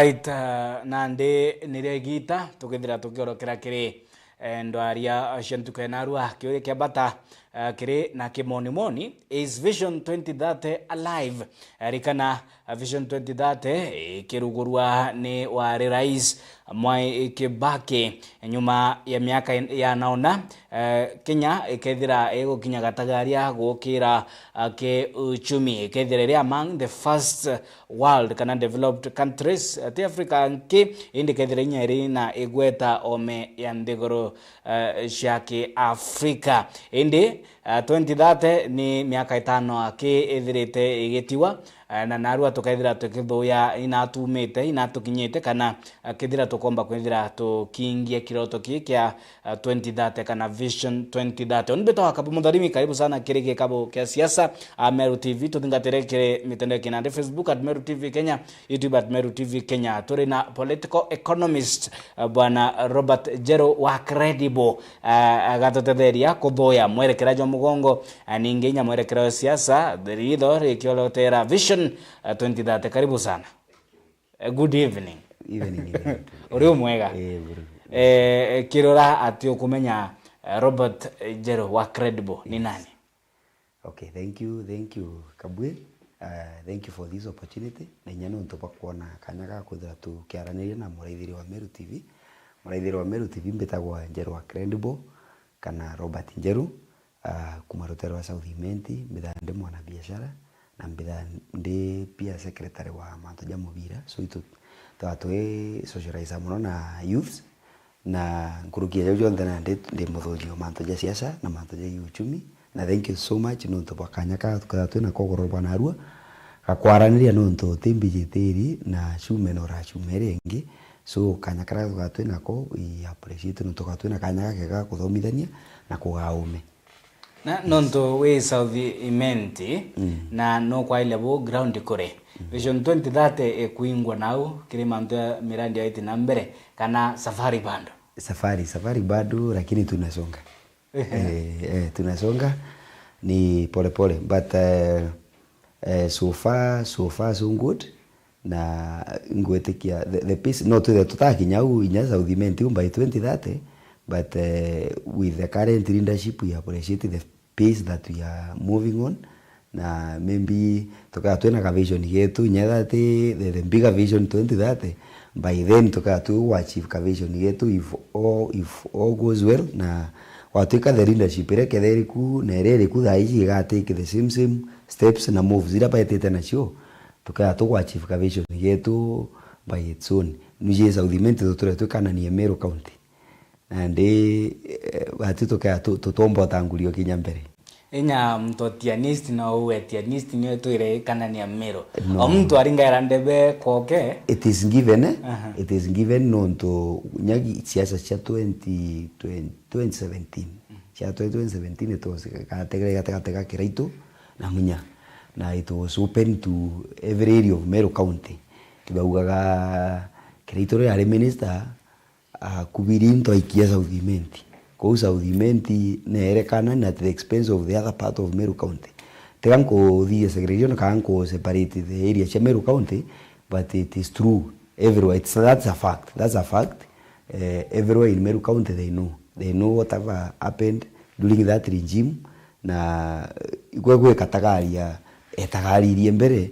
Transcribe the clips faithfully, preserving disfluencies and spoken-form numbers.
Right, uh, nandi nirio igita tukithira tukiorokera kiri, eh, ndwaria cia ntuku ya narua. Kiuria kia bata, uh, kiri na kimonimoni, is Vision twenty thirty alive? Eh, rikana, uh, Vision twenty thirty ikirugurua ni wari Rais Mwai Kibaki. Nyuma ya miaka ya naona, eh, Kenya ikethira igukinya gatagaria gukira, uh, ki uchumi, ikethira iri among the first world kana developed countries, eh, ti Africa nki, indi kethira inya iri na igweta ome ya nthiguru, eh, cia ki Africa. Indi, eh, twenty thirty ni miaka itano aki ithirite igitiwa, eh, na narua tukethira tukithuya ina tumite, ina tukinyite, kana, eh, kethira tukomba kwithira tukiingia kiroto ki kia uh, twenty thirty kana Vision twenty thirty. Uni mbitagwa Kabu Mutharimi, karibu sana kiri gikabu kia siasa, uh, Meru T V. Tuthingatire kiri mitandao ya kinandi, Facebook at Meru T V Kenya, YouTube at Meru T V Kenya. Turi na political economist, uh, bwana Robert Njeru wa Credible, uh, agatutetheria kuthuya mwerekera jwa mugongo, uh, ningi inya mwerekera wa siasa, ritho rikiorotera Vision, uh, twenty thirty. Karibu sana. Eh, good evening. Evening, evening. Uri umwega? Eh, buru. Eh, kirora ati ukumenya, eh, Robert, eh, Njeru wa Credible ni nani? Okay, thank you, thank you, Kabwe. Uh, thank you for this opportunity. Na inya nontu bwa kwona kanya ga kwithira tukiaraniria na muraithiria wa Meru T V. Muraithiria wa Meru T V mbitagwa Njeru wa Credible, kana Robert Njeru. Ah, kuma rutere rwa South Imenti, mbithaa ndi mwana biashara, na mbithaa ndi pia secretary wa mantu ja mubira. So, itu twaa twi socialize mono na youths, na nkuruki ya jau jonthe nandi ndi muthuji wa mantu ja siasa na mantu ja uchumi. Na thank you so much nontu bwa kanya ka tukaa twina kogoro bwa narua, ga kwaraniria nontu ti mbiji tiri na cume na uracume iri ingi. So, kanya karia tukaa twinako, i appreciate nontu tukaa twina kanya gakega ga kuthomithania na kugaa ume. Na nontu wi South Imenti, mm, na nukwaile bu ground kuri, mm, Vision twenty thirty ikwingwa nau kiri mantu ya mirandi yaiti na mbere, kana safari bado? Safari, safari bado, lakini tunasonga. Ehe. Eh, eh, tunasonga ni pole pole, but, eh, eh, so far, so far so good. Na ngwitikia the, the pace, no twithe tutakinya u inya South Imenti u by twenty thirty, but, eh, with the current leadership, we appreciate the pace that we are moving on. Na maybe tukaa twina ka vision getu, inya that, the, the bigger vision twenty thirty, by then tukaa twi achieve ka vision getu if all, if all goes well, na gwatwika the leadership iria ketheri ku na iria iri ku thaa iji iga take the same, same steps na moves iria baetite nacio, tukaa twi achieve ka vision getu by its own. Nuje South Imenti tuture twi Kanani ya Meru County. Nandi, eh, batu tukaa tu-, tutomba utangurio kinya mbere. Inya muntu atianist no uwe atianist ni twire Kanani ya Meru. No. O muntu aringaira ndebe koke. It is given, eh? Aha. It is given nontu nyagi siasa cia twenty twenty, twenty seventeen. Mm. Cia twenty seventeen it was gategere gategate ga Kiraitu na Munya. Na it was open to every area of Meru County. Baugaga Kiraitu riria ari minister, akubiri into aikia South Imenti. Kou South Imenti neerekana na at the expense of the other part of Meru County. Tiga nkuthithia segregation kana nku separate the area cia Meru County, but it is true everywhere. It's, that's a fact. That's a fact. Eh, everywhere in Meru County they know. They know whatever happened during that regime. Na, eh, gwe gwikatagaria, etagaririe mbere,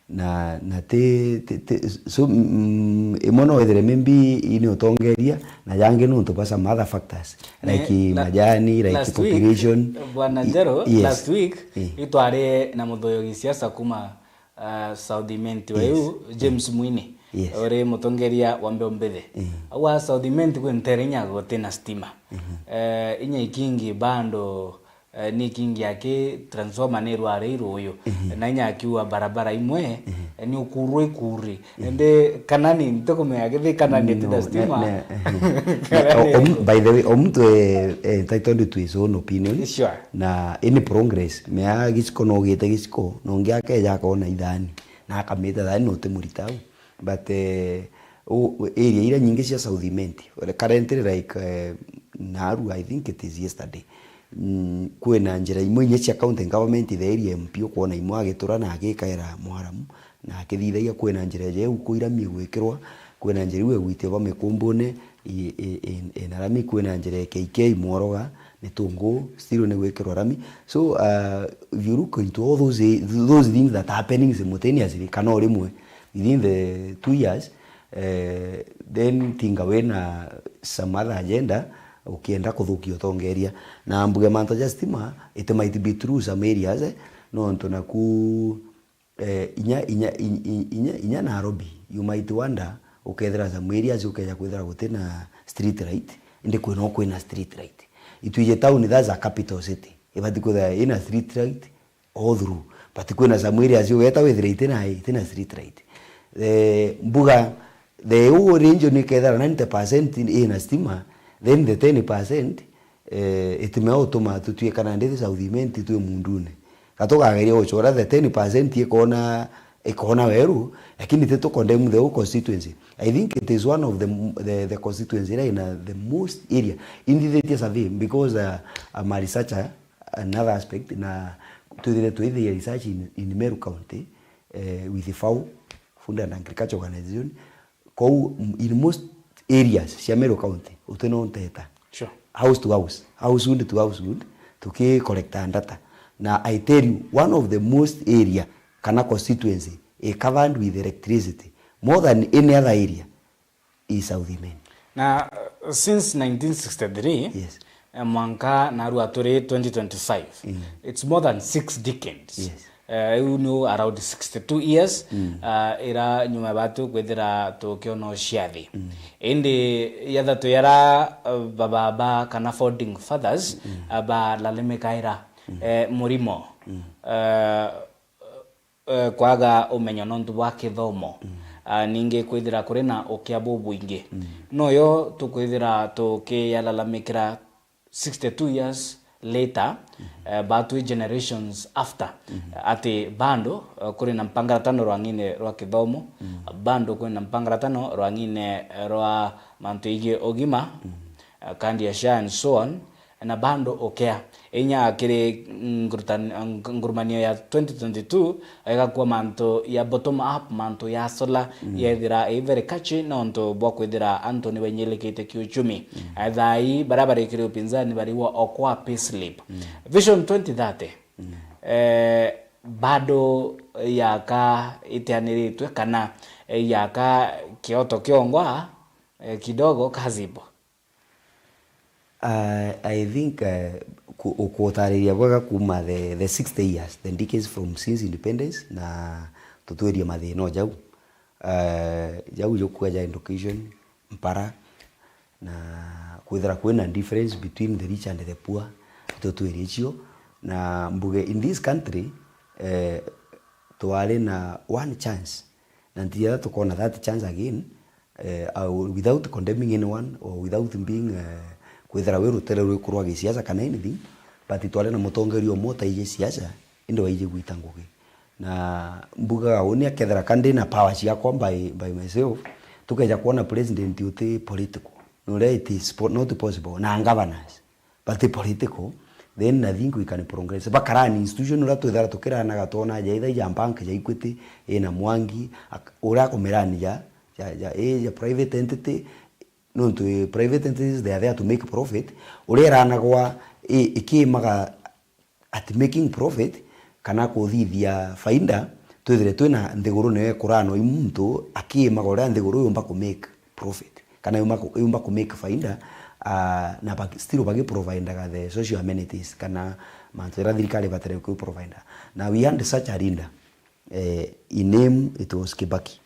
na, na ti, ti, ti, so, mm, imwe no wethire maybe ini utongeria, na jangi nontu bwa some other factors, ne-, like la-, majani, like last week, population. Bwana Njeru, yes, last week, eh, itwari na muthuyo gisiasa kuma, ah, South Imenti, yes, uyu James, eh, Mwini, yes, uri mutongeria wa Mbeombithi. Eh. Aua South Imenti kwi ntere inya guti na stima. Mhm. Eh, inya ikingi bando, eh, ni kingi aki transformer ni rware iruyu. Mhm. Na inya akiua barabara imwe, mhm, eh, ni ukurwe ikuri. Mhm. Ende kana ni ntikumenya githi kana ni, no, tina stima. Ne, ne, mhm. Kana o-, ni o-, by the way, o muntu, eh, eh, entitled to his own opinion. Sure. Na any progress, mea giciko no ugite giciko, na ungi akeja akona ithani, na akamita thani no ti muritau. But, eh, u-, u-, area iria nyingi cia South Imenti, currently, like, eh, narua, I think it is yesterday, mm, kwina njira imwe inya cia county government, the area M P ukwona imwe agitura na agikaira Mwaramu, Na akithithagia kwina njira ija iu kuu irami igwikirwa, kwina njira iu igwitio ba Mikumbune, i, i, i, ina rami, kwina njira ya K K Mworoga, Mitungu, still ni gwikirwa rami. So, uh, if you look into all those, those things that are happening simultaneously, kana o rimwe, within the two years, eh, then tinga wina some other agenda, ukienda kuthukia utongeria. Na mbuge mantu ja stima, it might be true some areas, eh, nontu naku, eh, inya, inya, inya, inya, inya Nairobi, you might wonder, ukethira some areas ukeja kwithira gutina street light, indi kwina, kwina street light. Itwiji town, that's a capital city. Ibati kwithira ina street light all through. But kwina some areas ugeta withira itina, itina street light. Eh, mbuga, the whole region ikethira ninety percent ina stima, then the ten percent, eh, itimea utuma tutwika nandi South Imenti twi mundune. Gatugageria gucora the ten percent ikona, ikona weru, lakini ti tu condemn the whole constituency. I think it is one of the, the, the constituency ira ina the most area. Inthithitie survey because, uh, I'm a researcher, another aspect, na twithire twithia research in, in Meru County, eh, with FAO, Food and Agriculture Organization. Kou, m-, in most areas cia Meru County, uti no nteta. Sure. House to house, household to household, tuki collecta data. Na I tell you, one of the most area kana constituency i covered with electricity more than any other area is South Imenti. Na, uh, since nineteen sixty-three, yes, eh, mwanka narua turi twenty twenty-five, mm, it's more than six decades. Yes. Eh, iu ni around sixty-two years, mm, ah, ira nyuma batu kwithira tukiona ciathi. Mm. Indi yatha tuyara, eh, bababa kana founding fathers, mm, ah, balalimikaira, mm, eh, murimo. Mm. Eh, eh, kwaga umenyo nontu bwa kithomo. Mm. Ah, ningi kwithira kuri na ukia bubwingi. Mm. Noyo tukwithira tukiyalalamikira sixty-two years later, mm-hmm, eh, batwi generations after, mm-hmm, ati bando, eh, kuri na mpangaratano rwang'ine rwa kithomo, mm-hmm, bando kuri na mpangaratano rwang'ine rwa mantu igii ugima, mm-hmm, eh, kandi ya SHA and so on, na bando ukea. Inya kiri ngurutan-, ng-, ngurumanio ya twenty twenty-two, igakua mantu ya bottom up, mantu ya solar, mm, yethira i very catchy, nontu bwa kwithira antu ni bainyirikite kiuchumi. Mm. Eh, thaa ii, baria bari kiri upinzani bariwa okwa payslip. Mm. Vision twenty thirty, mm, eh, bado yaka itianiritwe, kana, eh, yaka kioto kiongwa, eh, kidogo kazi ipo. Uh, I think, uh, ku-, ukutariria bwega kuma the, the sixty years, the decades from since independence, na tutwirie mathina o jau. Uh, jau jukua ja education, mpara, na kwithira kwina difference between the rich and the poor, tutwirie icio. Na mbuge in this country, eh, twari na one chance, na ntienda tukona that chance again, eh, uh, without condemning anyone or without being, eh, kwithira wi rutere rwiku rwa gisiasa kana anything, but twari na mutongeria umwe utaiji siasa, indi waiji gwita ngugi. Na mbugaga uni akethira ka ndi na power ciakwa by, by myself, tukeja kwona president uti political, nuria it is po-, not possible, na governors. But political, then I think we can progress. Bakarani institution uria twithara tukiranaga twona ja either ja bank, ja Equity, ina Mwangi, ak-, uria akumirani ja, ja, ja, eh, ja private entity, nontu, eh, private entities, they are there to make profit. Uria iranagwa, eh, ikimaga at making profit, kana kuthithia faida, twithire twina nthiguru niyo ikuranwa i muntu akimaga uria nthiguru yumba ku make profit, kana yumba ku-, yumba ku make faida, ah, na baki-, still bagiprovidaga the social amenities, kana mantu jaria thirikari ibatere ku provide. Na we had such a leader, eh, in name it was Kibaki.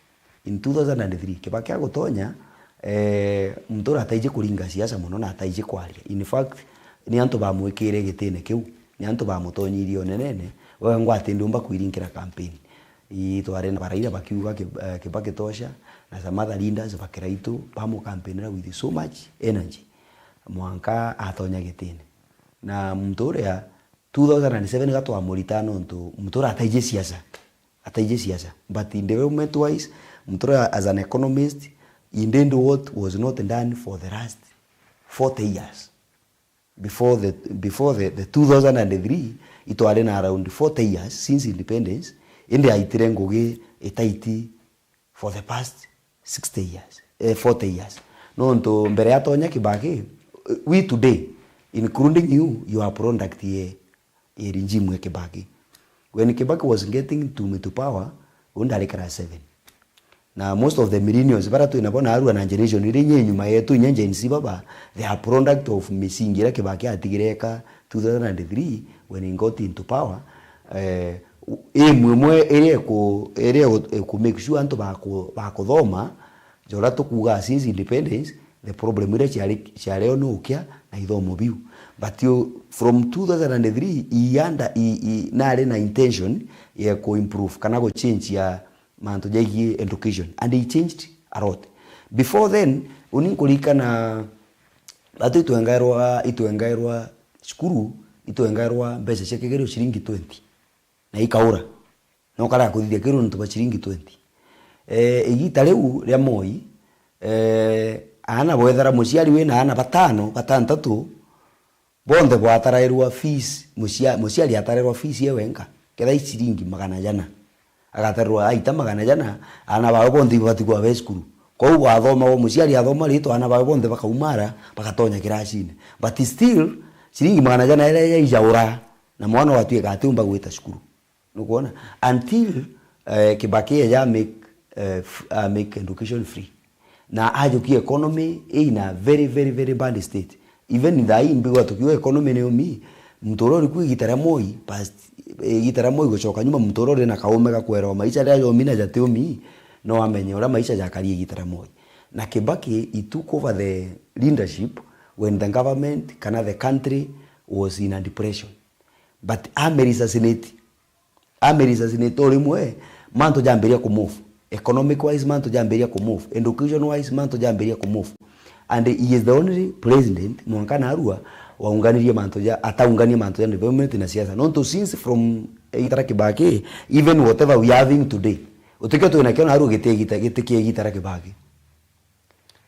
In two thousand and three, Kibaki agutonya, eh, muntu uria ataiji kuringa siasa mono na ataiji kwaria. In fact, ni antu bamwikire gitine kiu, ni antu bamutonyirie unenene, we ngwati ndiumba kwiringira campaign. I twari na Baraira bakiuga Kib-, eh, Kibaki tosha, na some other leaders bakiraitu bamucampaignira with so much energy. Mwanka atonya gitine. Na muntu uria two thousand and seven gatwamurita nontu muntu uria ataiji siasa. Ataiji siasa. But in development wise, muntu uria as an economist, he did what was not done for the last forty years. Before the, before the, the two thousand and three, itwari na around forty years since independence, Indi aitire ngugi itaiti for the past sixty years, eh, forty years. Nontu mbere ya Tonya Kibaki, we today, including you, you are product ye, ye regime ya Kibaki. When Kibaki was getting to, to power, u ndari class seven. Na most of the millennials bara twina bo narua na generation iria inya inyuma yetu, inya Gen Z baba, they are product of misingi iria Kibaki atigire eka two thousand and three when he got into power. Eh, imwe imwe iria iku-, iria iku-, iku make sure antu baku-, bakuthoma, jora tukuga since independence, the problem iria ciari, ciareo ni ukia na ithomo biu. But you, from two thousand and three, i under, i, i, nari na intention ya ku improve kana gu change ya mantu jaigie education, and he changed a lot. Before then, uni nkuririkana batu itwengairwa, itwengairwa cukuru, itwengairwa mbeca cia kigerio ciringi twenty, na ikaura. No karega kuthithia kigerio nontu bwa ciringi twenty. Eh, igita riu ria Moi, eh, aana bwethera muciari wina aana batano, batantatu, bonthe bwatarairwa fees, mucia-, muciari atarairwa fees ye wenka, ketha i ciringi magana jana. Agatarerwa aita magana jana, aana bawe bonthe ibabati kwaba cukuru. Kwou bwathomagwa, muciari athoma ritwa, aana bawe bonthe bakaumara, bagatonya kiracine. But still, ciringi magana jana iria yaijaura, na mwana ugatuika atiumba gwita cukuru. Nukwona? Until, eh, Kibaki eja make, eh, f-, uh, make education free. Na ajukia economy in a very, very, very bad state. Even thaa ii mbigwa tukiuga economy ni umi, muntu uria uri ku igita ria Moi, past, igita ria Moi gucoka nyuma, muntu uria uri na kaume ga kwerewa maisha riria jomi na jati umi, no amenye uria maisha jakari igita ria Moi. Na Kibaki, he took over the leadership when the government kana the country was in a depression. But ame resuscitate, ame resuscitate o rimwe, mantu jambiria ku move. Economic wise, mantu jambiria ku move. Education wise, mantu jambiria ku move. And he is the only president, mwanka narua, waunganirie mantu ja, ataungania mantu ja development na siasa. Nontu since from, eh, igita ria Kibaki, even whatever we are having today, utikio twina kio narua giti igita, giti kia igita ria Kibaki.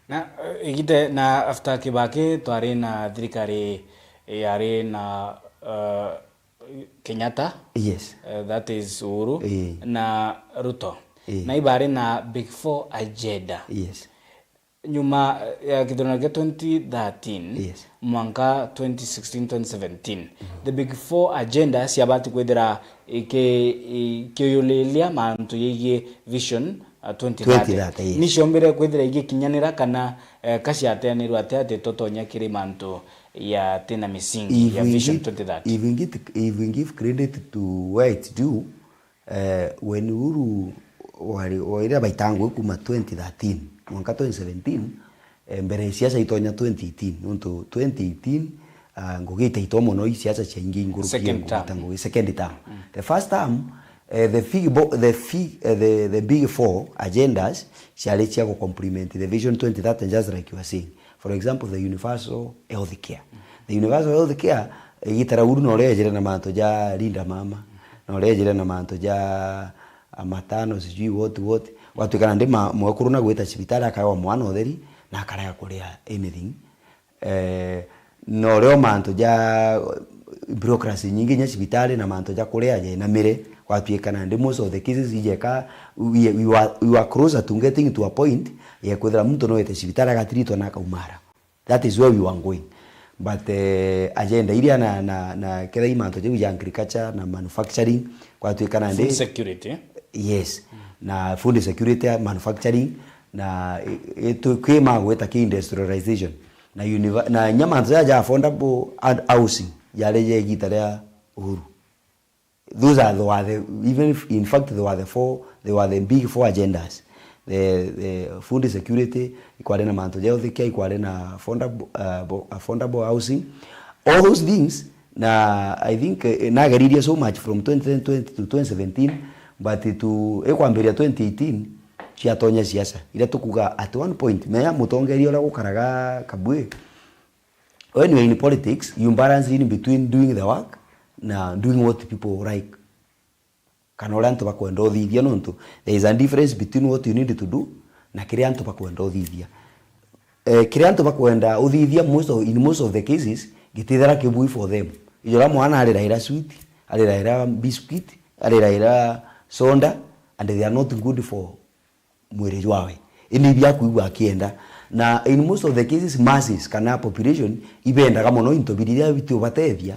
Na, eh, igite, na after Kibaki twari na thirikari yari na, eh, Kenyatta, yes, eh, that is Uhuru, eh, na Ruto. Eh. Na ibari na Big Four agenda. Yes. Nyuma, eh, ya kithurano kia twenty thirteen, yes, mwanka twenty sixteen, twenty seventeen, mhm, the Big Four agenda ciabati kwithira iki-, ikiuyulilia mantu yegie Vision, uh, twenty thirty. Twenty thirty, yes. Ni ciombire kwithira igikinyanira kana, eh, ka ciateanirwe atia ati tutonya kiri mantu ya tina misingi ya Vision twenty thirty? If we give, if we give, if we give credit to where it's due, eh, when Uhuru wari, o iria baita ngugi kuma twenty thirteen mwanka twenty seventeen, eh, mbere siasa itonya twenty eighteen, nontu twenty eighteen, ah, ngugi itaitwa mono i siasa cia ingi inguru cia ngugi ta ngugi, second term. Mm. The first term, eh, the big bo-, the fi-, eh, the, the big four agendas ciari cia gu complement the Vision twenty thirty, just like you are saying. For example, the universal health care. The universal health care, eh, igita ria Uhuru no riejire na mantu ja Linda Mama, no riejire na mantu ja, ah, matano, sijui what, what. Gwatuika nandi ma-, mwekuru na gwita cibitari akaewa mwana utheri, na akarega kuria anything. Eh, no rio mantu ja bureaucracy nyingi inya cibitari na mantu ja kuria jenamire, gwatuika nandi most of the cases ijeka, we, we were, we were closer to getting to a point ya kwithira muntu no ete cibitari agatiritwa na akaumara. That is where we were going. But, eh, agenda iria na, na, na ketha i mantu jau ja agriculture na manufacturing, gwatuika nandi food security. Yes. Mm. Na food security, manufacturing, na i-, i-, tu-, kwi ma gwita ki industrialization. Na univer-, na inya mantu ja, ja affordable ad-, housing, jari ja igita ria Uhuru. Those are, they were the, even if, in fact, they were the four, they were the big four agendas. The, the food security, ikwari na mantu ja health care, ikwari na affordable, uh, bo-, affordable housing. All those things, na I think, eh, nageririe so much from twenty twenty to twenty seventeen, but to, ikwambiria twenty eighteen, ciatonya siasa. Iria tukuga at one point, menya mutongeria uria gukaraga Kabwe, when you are in politics, you balance in between doing the work na doing what people like. Kana uria antu bakwenda uthithia, nontu there is a difference between what you need to do na kiria antu bakwenda uthithia. Eh, kiria antu bakwenda uthithia, most of, in most of the cases, gitithira kibui for them. Ijora mwana ariraira sweet, ariraira biscuit, ariraira soda, and they are not good for mwiri jwawe. Indi ibia kwigua akienda. Na in most of the cases, masses kana population ibendaga mono into biria bitiubatethia,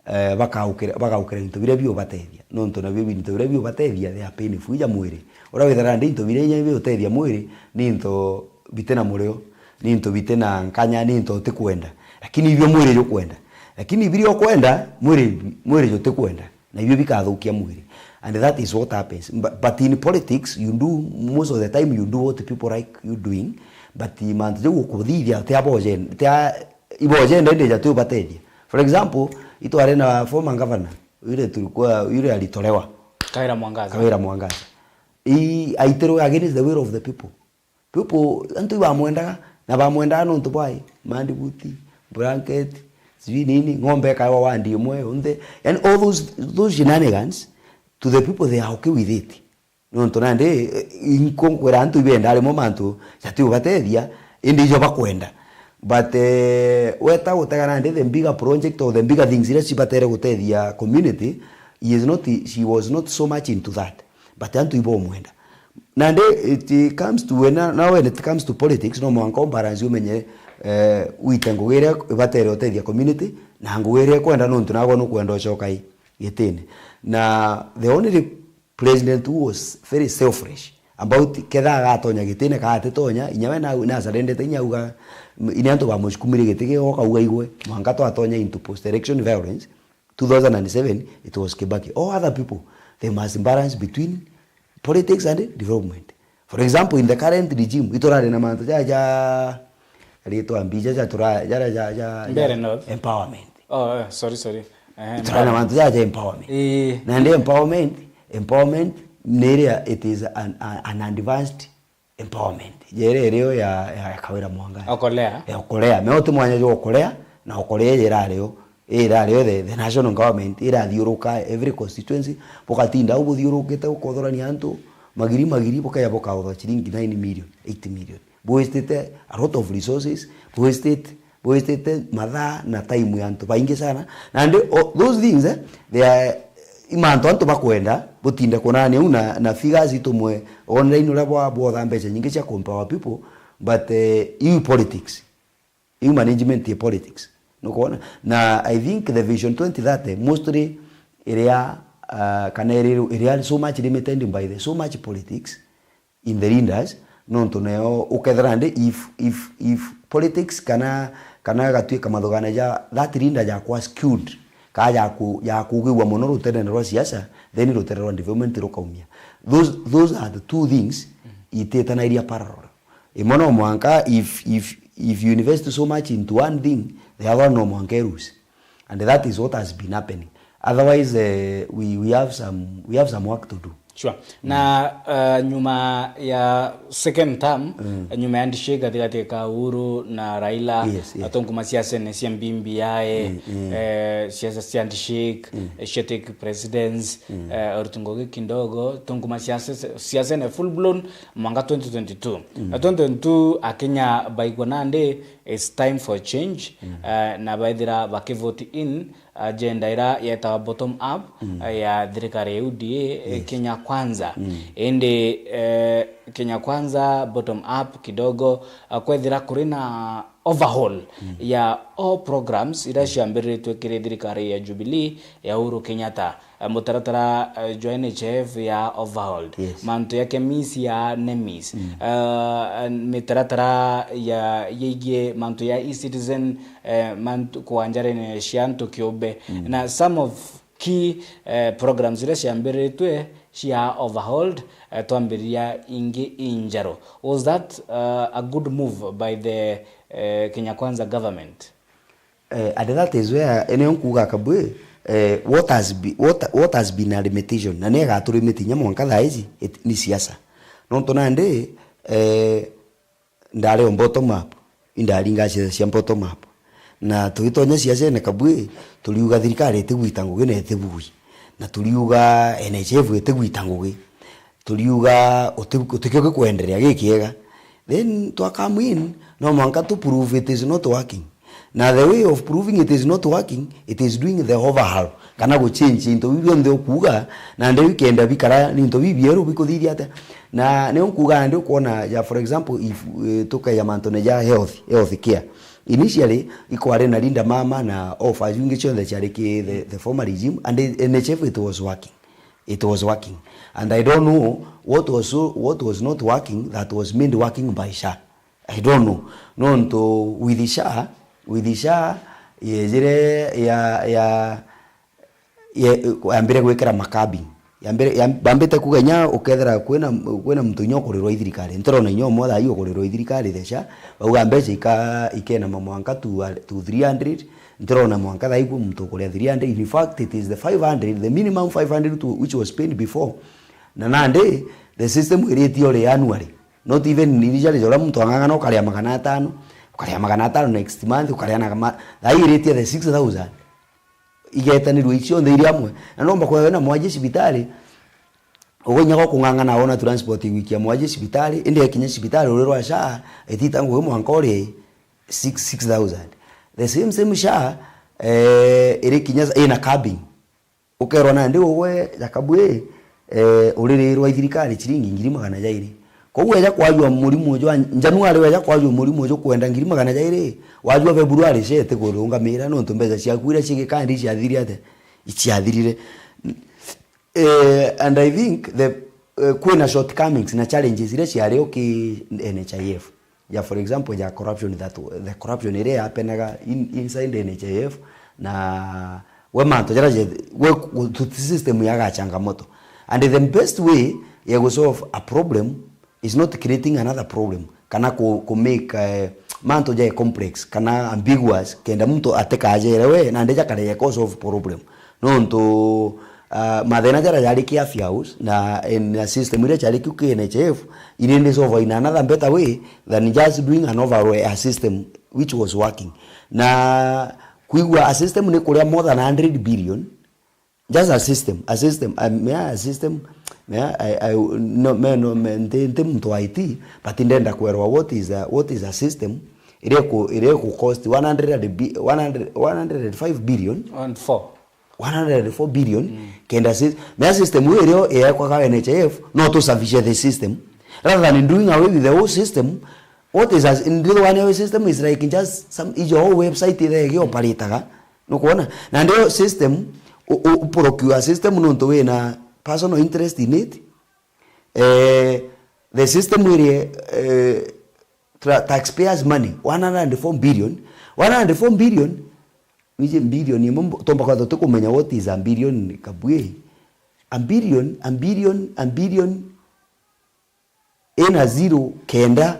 eh, bakaukira, bagaukira into biria biubatethia. Nontu nabio into biria biubatethia, they are painful ja mwiri. Uria withira ndi into biria inya biutethia mwiri, ni into bitina murio, ni into bitina nkanya, ni into utikwenda. Lakini ibio mwiri jukwenda. Lakini biria ukwenda, mwiri, mwiri jutikwenda. Na ibio bikathukia mwiri. And that is what happens. But, but in politics, you do, most of the time, you do what people like you doing, but mantu jau ukuthithia, ti abo jen-, ti a-, ibo jenda indi ja ti ubatethia. For example, itware na former governor, yule tulikuwa, yule alitolewa. Kawira Mwangaza. Kawira Mwangaza. He, aitirwe against the will of the people. People, antu ibamwendaga, na bamwendaga nontu bwai, mandibuti, blanket, sijui nini, ng'ombe ikaewa wandi imwe yonthe. Yani all those, those shenanigans, to the people, they are okay with it. Nontu nandi, eh, inko nkwira antu ibenda rimo mantu jati ubatethia, indi ijo bakwenda. But, eh, weta gutega nandi the bigger project or the bigger things iria cibatere gutethia community, he is not, she was not so much into that. But antu ibomwenda. Nandi it comes to when, now when it comes to politics, no mwanka umbalance umenye, eh, wite ngugi iria ibatere utethia community, na ngugi iria ikwenda nontu nagwe nukwenda ucoka i gitine. Na the only president who was very selfish about ketha agatonya gitine kana atitonya, inya we na, na surrendete inya auga, m-, ini antu bamucukumire giti gio kauga igwe, mwanka twatonya into post election violence, two thousand and seven, it was Kibaki. All other people, they must balance between politics and development. For example, in the current regime, iturari na mantu ja, ja, ritwa mbija ja tura-, ja, ja, ja, ja Mbeere North. Empowerment. Oh, eh, sorry, sorry. Eh, iturari na empowerment. Mantu ja, ja empowerment. Eh. Na ndi empowerment, empowerment ni iria it is an, an, an advanced empowerment. Jere iriyo ya, ya, ya Kawira Mwangaza. Okolea. Ya Okolea. Me uti mwanya jwa Okolea, na Okolea jirario, irario the, the national government, irathiuruka every constituency, bukatinda au buthiurukite ukothorania antu, magiri magiri, bukaja bukautha ciringi nine million, eight million. Bwistite a lot of resources, bwistite bwistite mathaa na time ya antu baingi sana. Na ndi, o, those things, eh, they are, i mantu antu bakwenda, butinde kunani u na, na figures itumwe online uria bwa, bwotha mbeca nyingi cia ku empower people, but, eh, iu politics. Iu management ya politics. Nukwona? Na I think the Vision twenty thirty mostly iria, ah, kana iri, iria so much limited by the so much politics, in the leaders, nontu neo ukethira ndi if, if, if politics kana, kana gatuika mathugana ja that leader jakwa skewed, ka jaku-, jakugigwa mono ruterene rwa siasa, then rutere rwa development rukaumia. Those, those are the two things ititanairia parallel. Imwe no mwanka if, if, if you invest so much into one thing, the other one no mwanka i lose. And that is what has been happening. Otherwise, eh, we, we have some, we have some work to do. Sure. Na, uh, nyuma ya second term, nyuma ya handshake gatigati ka Uhuru na Raila, yes, yes, atonguma siasene cia B B I, eh, siasa cia handshake, eh, cia take precedence, eh, orutungo gi kidogo, tonguma siasa, siasene full blown, mwanga twenty twenty-two. Na twenty twenty-two, Akenya baigua nandi, it's time for change, eh, na baithira bakivote in agenda ira yetawa bottom up, eh, ya thirikari ya U D A, eh, Kenya Kwanza. Indi, eh, Kenya Kwanza bottom up kidogo, eh, kwethira kuri na overhaul ya all programs ira ciambiriritwe kiri thirikari ya Jubilee ya Uhuru Kenyatta. Eh, mutaratara, eh, jwa N H F ya overhauled. Yes. Mantu ya KEMIS ya NEMIS. Eh, mitaratara ya, yegie mantu ya e-citizen, eh, mantu kwa njarene cia antu kiumbe. Na some of key, eh, programs iria ciambiriritwe cia overhauled, eh, twambiriria ingi injeru. Was that, eh, a good move by the, eh, Kenya Kwanza government? Eh, and that is where, eneo nkuga kabwe, eh, what has be-, what, what has been a limitation, na ni igaturimiti inya mwanka thaa ici, it-, ni siasa. Nontu nandi, eh, ndari o bottom up, indaringa siasa cia bottom up. Na tugitonya siasene kabwe, turiuga thirikari itigwita ngugi na itibui. Na turiuga N H F itigwita ngugi. Turiuga uti-, utikio gikwenderea gikiega. Then twa come in, no mwanka tu prove it is not working. Na the way of proving it is not working, it is doing the overhaul, kana guchange into biu bionthe ukuuga, na ndio ikenda bikara ni into bibieru bikuthithia atia. Na ni ukuuga ndi ukuona ya, for example, if, eh, tukaija mantune ja health, health care. Initially, ikwari na Linda Mama na offers ingi cionthe ciari ki the, the former regime, and N H F it was working. It was working. And I don't know what was so, what was not working that was made working by SHA. I don't know. Nontu with SHA, with SHA, yejire ya, ya, ye-, yambire gwikira ma cabin. Yambire, yam-, bambite kuuga inya ukethira kwina, kwina muntu inya ukurirwa i thirikari. Ntirona inya umwe thaa ii ukurirwa i thirikari the SHA. Bauga mbeca ika-, ikenama mwanka to, to three hundred. Ntirona mwanka thaa ii kwi muntu ukuria three hundred. In fact, it is the five hundred, the minimum five hundred to, which was paid before. Na nandi, the system iritie uri annually. Not even initially, uria muntu ang'ang'ana ukaria magana atano, ukaria magana atano next month, ukaria na kama, thaa ii iritie the six thousand. Igetanirwe icio nthe iri amwe. Na nomba kwega wina mwaji cibitari, ugwe inya gwa kung'ang'ana wona transport igwikia mwaji cibitari, indi ekinya cibitari urirwa SHA, itita ngugi mwanka uri six, six thousand. The same, same SHA, eh, iri kinya ina cabin. Ukerwa nandi ugwe Jakabu ii, eh, uririrwa i thirikari ciringi ngiri magana jairi. Koguo eja kwajua murimu uju wa Januari, weja kwajua murimu uju kwenda ngiri magana jairi, wajua Februari SHA itikurungamira nontu mbeca ciaku iria cigikandi ciathirire atia? Iciathirire. Eh, and I think the, eh, kwina shortcomings na challenges iria ciari o ki N H I F. Ja, for example, ja corruption that, the corruption iria yapenaga in, inside N H I F, na we mantu jara je, we ku-, tu-, system yaga changamoto. And the best way ya gu solve a problem is not creating another problem, kana ku, ku make, eh, mantu ja complex, kana ambiguous, kenda muntu atikajere we, na ndeja kare ya solve problem. Nontu, ah, mathina jaria jari ki Afya House na, eh, na system iria ciari kiu ki N H I F, iri ndi solve in another better way than just doing an overhaul a system which was working. Na kwigua a system ni kuria more than hundred billion, just a system, a system, a, me a system, me a, I, I, no, me, no, me, nti, nti muntu wa I T, but ndenda kwerwa what is a, what is a system, iria ku, iria ku cost one hundred and bi-, one hundred, one hundred and five billion. One four. One hundred and four billion, kenda sys-, mea system iu irio iekwaga N H I F, no tu service the system, rather than doing away with the whole system. What is a, ndithugania system is like just some, ijo whole website iria igi operataga, nukwona? Na ndio system, u, u, u procure system nontu wina personal interest in it. Eh, the system iria, eh, tra-, taxpayers money, one hundred and four billion, one hundred and four billion, nije billion imwe mbo-, tomba kwatha tukumenya what is a billion, Kabwe. A billion, a billion, a billion, ina zero kenda,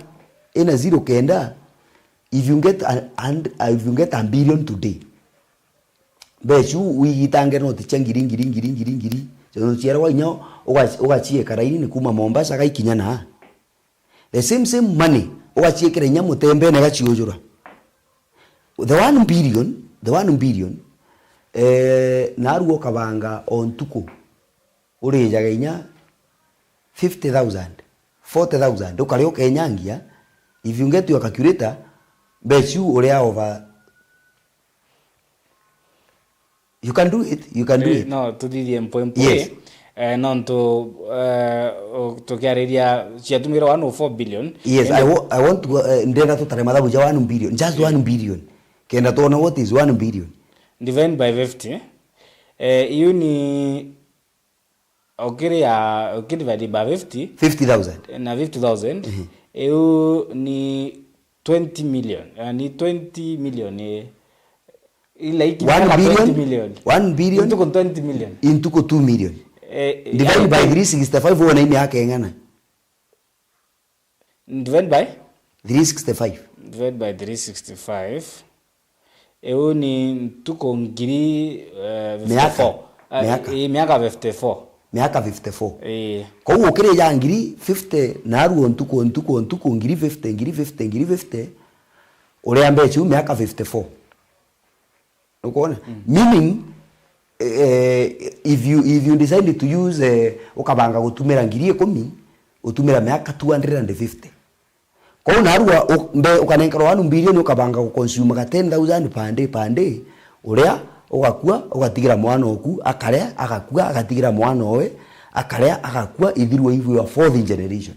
ina zero kenda, if you get a, and, if you get a billion today, mbeca iu uigitange noti cia ngiri, ngiri, ngiri, ngiri, ngiri, cionthe ciarwa inya ugaci-, ugacieka raini ni kuma Mombasa gaikinya na. The same, same money, ugaciekera inya mutembene gaciujura. The one billion, the one billion, eh, narua ukabanga o ntuku, urijaga inya fifty thousand, forty thousand, ukaria ukenyangia, if you get your calculator, mbeca iu uria over. You can do it, you can do Eh, it. No, tuthithie mpwe mpwe. Yes. Eh, nontu, eh, o-, tukiariria ciatumire one oh four billion. Yes, ende- I wa-, I want to, eh, ndenda tutare mathabu ja one billion, just one billion. Kenda tuona what is one billion. Divide by fifty. Eh, iu ni ukiri ya, ukidivide by fifty. Fifty thousand. Na fifty thousand. Mhm. Iu ni twenty million. Eh, ni twenty million, eh, ila iki one billion, twenty million. One billion. Ntuku twenty million. Intuku two million. Eh, eh, divide by three sixty-five, wona i miaka ing'ana? Divide by? Three sixty-five. Divide by three sixty-five. Iu ni ntuku ngiri, eh, miaka. Fifty-four. Ah, miaka. Eh, miaka fifty-four. Miaka fifty-four. Ii. Koguo ukirija ngiri fifty, narua ntuku, ntuku, ntuku, ngiri fifty, ngiri fifty, ngiri fifty, uria mbeca iu miaka fifty-four. Ukwona? Mm. Meaning, eh, if you, if you decide to use, eh, ukabanga gutumira ngiri ikumi, utumira miaka two hundred and fifty. Kwou narua u-, mbe ukanenkerwa one billion, ukabanga guconsumaga ten thousand per day, per day, uria ugakua, ugatigira mwana oku, akaria, agakua, agatigira mwana owe, akaria, agakua, ithirwe iwe your fourth generation.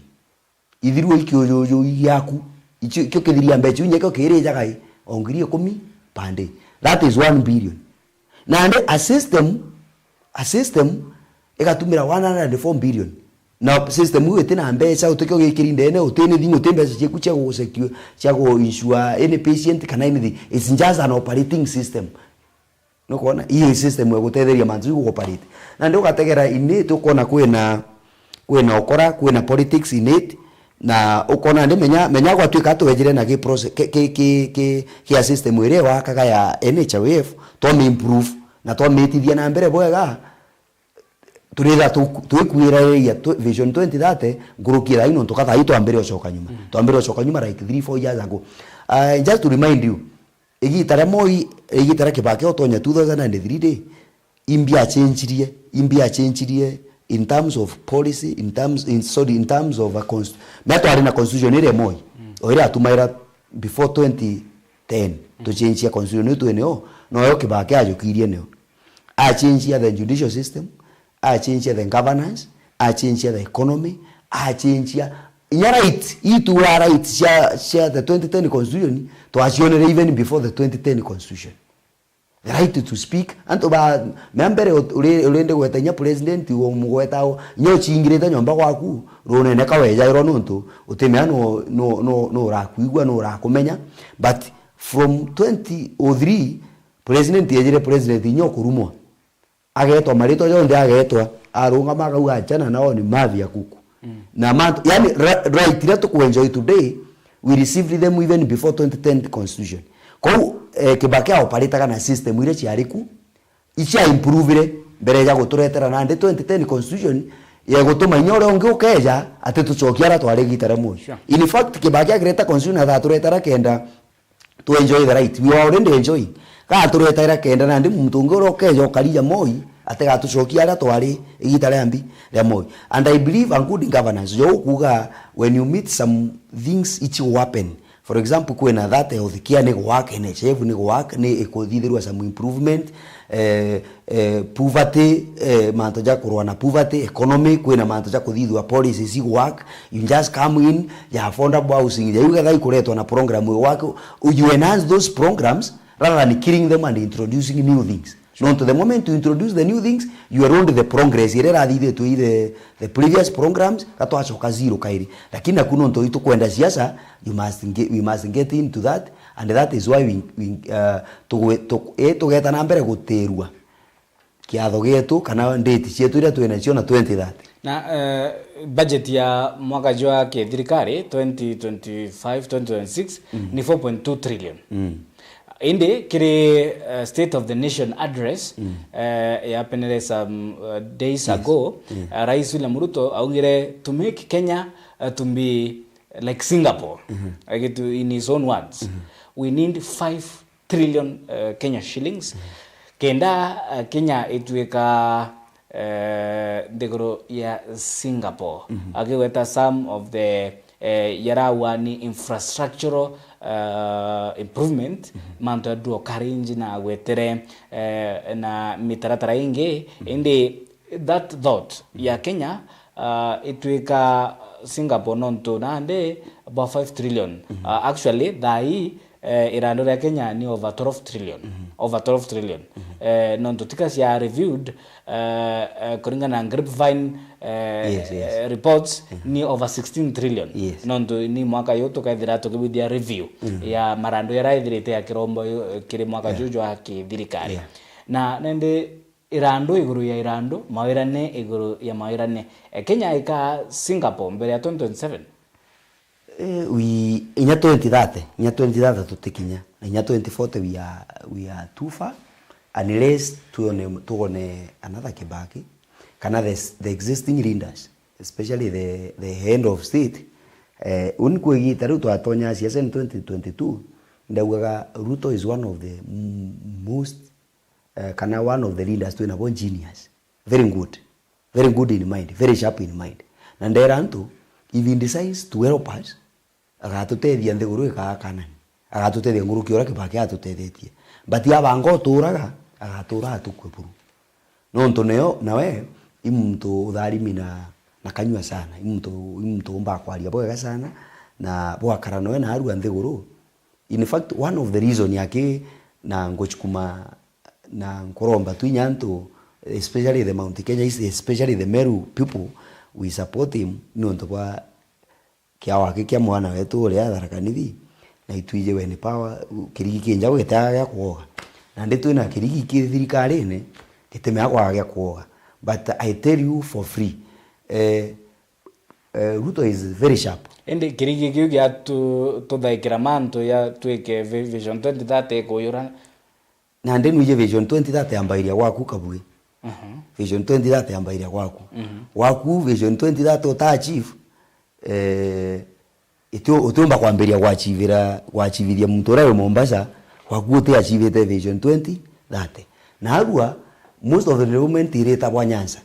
Ithirwe ikiujuju giaku. Icio, ikio kithiria mbeca iu nyekio kirijaga i, o ngiri ikumi per day. That is one billion. Nandi a system, a system igatumira one hundred and four billion. Na system iu itina mbeca, utikio gikiri ndene, utini thimu, uti mbeca ciaku cia gu secure, cia gu insure any patient kana anything. It's just an operating system. Nukwona? Ii system ya gutetheria mantu iu gu operate. Nandi ugategera initi, ukona kwina, kwina ukora, kwina politics initi, na ukona ndi menya, menya gwatuika twejire na ki process, ki, ki, ki, ki, ki a system iria wakaga ya N H I F, twami improve, na twamitithia na mbere bwega, turitha tu-, twikuirairia tu-, Vision twenty thirty, nkuruki thaa ii nontu ka thaa ii twambire ucoka nyuma. Mm. Twambire ucoka nyuma like three, four years ago. Uh, just to remind you, igita ria Moi, igita ria Kibaki utonya two thousand and three ri, imbi achenjirie, imbi achenjirie in terms of policy, in terms, in, sorry, in terms of a const-, mea twari na constitution iria Moi, mm, o iria atumaira before twenty ten, mm, tuchenjia constitution iu twine o, noyo Kibaki ajukirie nio. Achenjia the judicial system, achenjia the governance, achenjia the economy, achenjia inya right, itu wa right cia, cia the twenty ten constitution, twacionere even before the twenty ten constitution. The right to speak, antu ba, mea mbere ut-, uri, urindi gweta inya president, umugweta o, inya uchingirite nyomba gwaku, runene ka wejairwa nontu, utimea no, no, no, no urakwigua, no urakumenya, but from twenty oh three, president ejire president inya ukurumwa. Agetwa maritwa jonthe, agetwa, arungama akauga, "Achana nao, ni mavi ya kuku." Mm. Na mantu, yani, ra-, right iria tukuenjoy today, we received them even before twenty ten constitution. Kou, eh, Kibaki aoparitaga na system iria ciari ku, icia improvire mbere ya guturetera nandi twenty ten constitution, ya gutuma inya uria ungi ukeja, ati tucokia ara twari igita ria Moi. Sure. In fact, Kibaki akireta constitution, athaturetera kenda tu enjoy the right. We were already enjoying. Gaturetera kenda nandi muntu ungi uria ukeja ukarija Moi, atigatucokia aria twari igita ria mbi ria Moi. And I believe a good governance, jo ukuga when you meet some things ichi will happen. For example, kwina that health care ni gwak, N H I F ni gwak, ni ikuthithirwa some improvement, eh, eh, poverty, eh, mantu ja kurwa na poverty, economy, kwina mantu ja kuthithua policies i work, you just come in, ya affordable housing, ya iu getha ikuretwa na program i work, you enhance those programs rather than killing them and introducing new things. Nontu the moment you introduce the new things, you erode the progress iria irathithitwe i the, the previous programs, gatwacoka zero kairi. Lakini naku nontu itukwenda siasa, you must get, we must get into that, and that is why we, we, uh, tugwe-, tu-, eh, tugeta na mbere gutirua kiatho gietu kana nditi cietu iria twinacio na twenty thirty. Na, eh, budget ya mwaka jwa kithirikari twenty twenty-five, twenty twenty-six, mm, ni four point two trillion. Mm. Indi kiri, eh, State of the Nation Address, mm, eh, yapenere some, eh, days, yes, ago, mm, eh, Rais William Ruto augire, "To make Kenya, eh, to be like Singapore," mm-hmm, agitu-, in his own words, mm-hmm, we need five trillion, eh, Kenya shillings. Mm. Kenda, eh, Kenya ituika, eh, nthiguru ya Singapore. Mhm. Akigweta some of the, eh, yarawa ni infrastructural, eh, improvement, mhm, mantu ya dual carriage na gwetere, eh, na mitaratara ingi. Mhm. Indi that thought ya, mhm, Kenya, ah, itwika Singapore nontu nandi about five trillion. Mhm. Ah, actually, thaa ii, eh, irandu ria Kenya ni over twelve trillion. Mhm. Over twelve trillion. Mhm. Eh, nontu tika cia reviewed, eh, eh, kuringana na Grapevine, eh, yes, yes, eh, reports, mhm, ni over sixteen trillion. Yes. Nontu ni mwaka yu tukethira tukibithia review, mhm, ya marandu yaria ithirite ya kirombo yu, eh, kiri mwaka, yeah, juju jwa kithirikari. Yeah. Na nende irandu iguru ya irandu, mawirane iguru ya mawirane. Eh, Kenya ikaa Singapore mbere ya twenty twenty-seven? Eh, we, inya twenty thirty, inya twenty thirty tutikinya. Na inya twenty forty we are, we are too far. Unless tuone, tuone another Kibaki, kana the, the existing leaders, especially the, the head of state. Eh, uni kwigita riu twatonya siasa in twenty twenty-two, ndaugaga Ruto is one of the m-, most eh, kana one of the leaders twinabo genius. Very good. Very good in mind, very sharp in mind. Na ndera antu, if he decides to help us, agatutethia nthiguru ikaa Kanani. Agatutethia nguruki uria Kibaki atutethetie. But abanga uturaga, agatura atukue buru. Nontu neo, nawe, i muntu utharimi na, na kanyua sana. I muntu, i muntu umbaa kwaria bwega sana, na bwakara noe naarua nthiguru. In fact, one of the reason yaki na nguchukuma na nkuromba tu inya antu, especially the Mount Kenya East, especially the Meru people, we support him, nontu bwa kiao aki kia mwana wetu uria Tharaka Nithi, na itwiji we ni power, kirigi ki nja gwitaga gia kwoga. Nandi twina kirigi ki thirikarine, gitimea kwaga gia kwoga. But I tell you for free, eh, eh, Ruto is very sharp. Indi kirigi kiu gia tu-, tuthaikira mantu ya twike vi-, Vision twenty thirty ikuyura. Nandi nwiji Vision twenty thirty yambairia gwaku Kabui. Mhm. Vision twenty thirty yambairia gwaku. Mhm. Gwaku Vision twenty thirty uta achieve, eh, iti-, utiumba kwambiria gwachivira, gwachivithia muntu uria wi Mombasa, gwaku uti achivite Vision twenty thirty. Naarua, most of the development iritagwa Nyanza.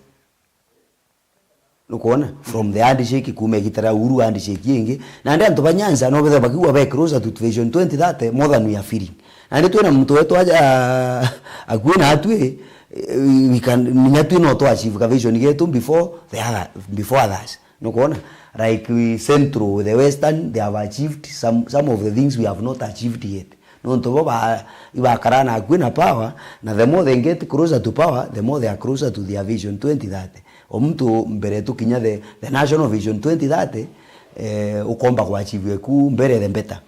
Nukwona? From the handshake, kuuma igita ria Uhuru handshake ingi. Nandi antu ba Nyanza no betha bakiuga be closer to Vision twenty thirty more than we are feeling. Nandi twina muntu wetu aja, akui na atwi, eh, we can, ninya twi no twa achieve ka vision getu before the other, before others. Nukwona? Like we Central, the Western, they have achieved some, some of the things we have not achieved yet. Nontu bo ba-, ibakara na akui na power, na the more they get closer to power, the more they are closer to their Vision twenty thirty. O muntu mbere tukinya the, the National Vision twenty thirty, eh, ukomba kuachieve ku mbere the better.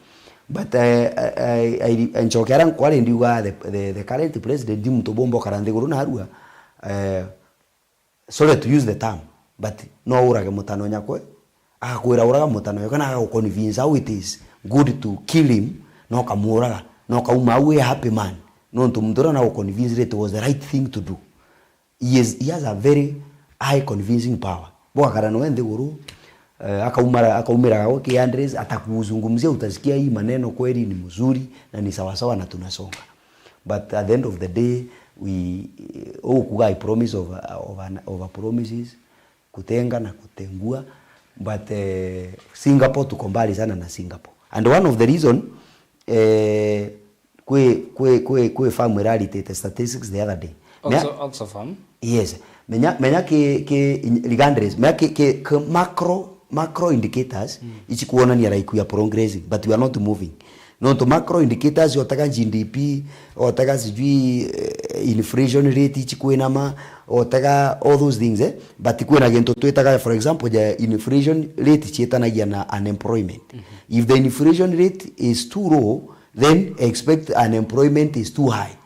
But, eh, I, I, I, nchoke ara nkwari ndiuga the, the, the current president, ndi muntu bomba ukara nthiguru narua, eh, sorry to use the term, but no urage mutano nyakwe, agakwira uraga mutano nyakwe, kana agaguconvince how it is good to kill him, no ukamuraga, no ukauma au wi a happy man, nontu muntu uria naguconvince it was the right thing to do. He is, he has a very high convincing power. Bwakara noe nthiguru, eh, akaumara-, akaumiraga gwa K hundred, atakuzungumzia, utasikia hii maneno kweli ni mzuri na ni sawasawa na tunasonga. But at the end of the day, we, eh, ukuga I promise of, of, an, of a promises, kutenga na kutengua, but, eh, Singapore tuko mbali sana na Singapore. And one of the reason, eh, kwi, kwi, kwi, kwi firm iraritite statistics the other day. Mea- Oxo-, Oxfam? Yes. Menya, menya ki, ki, in-, regardless, menya ki, ki, ki macro, macro indicators, mm, ici kuonania like we are progressing, but we are not moving. Nontu macro indicators, otega G D P, otega sijui, eh, inflation rate ici kwinama, otega all those things, eh? But kwina gintu twitaga, for example, ja inflation rate cietanagia na unemployment. Mm-hmm. If the inflation rate is too low, then expect unemployment is too high.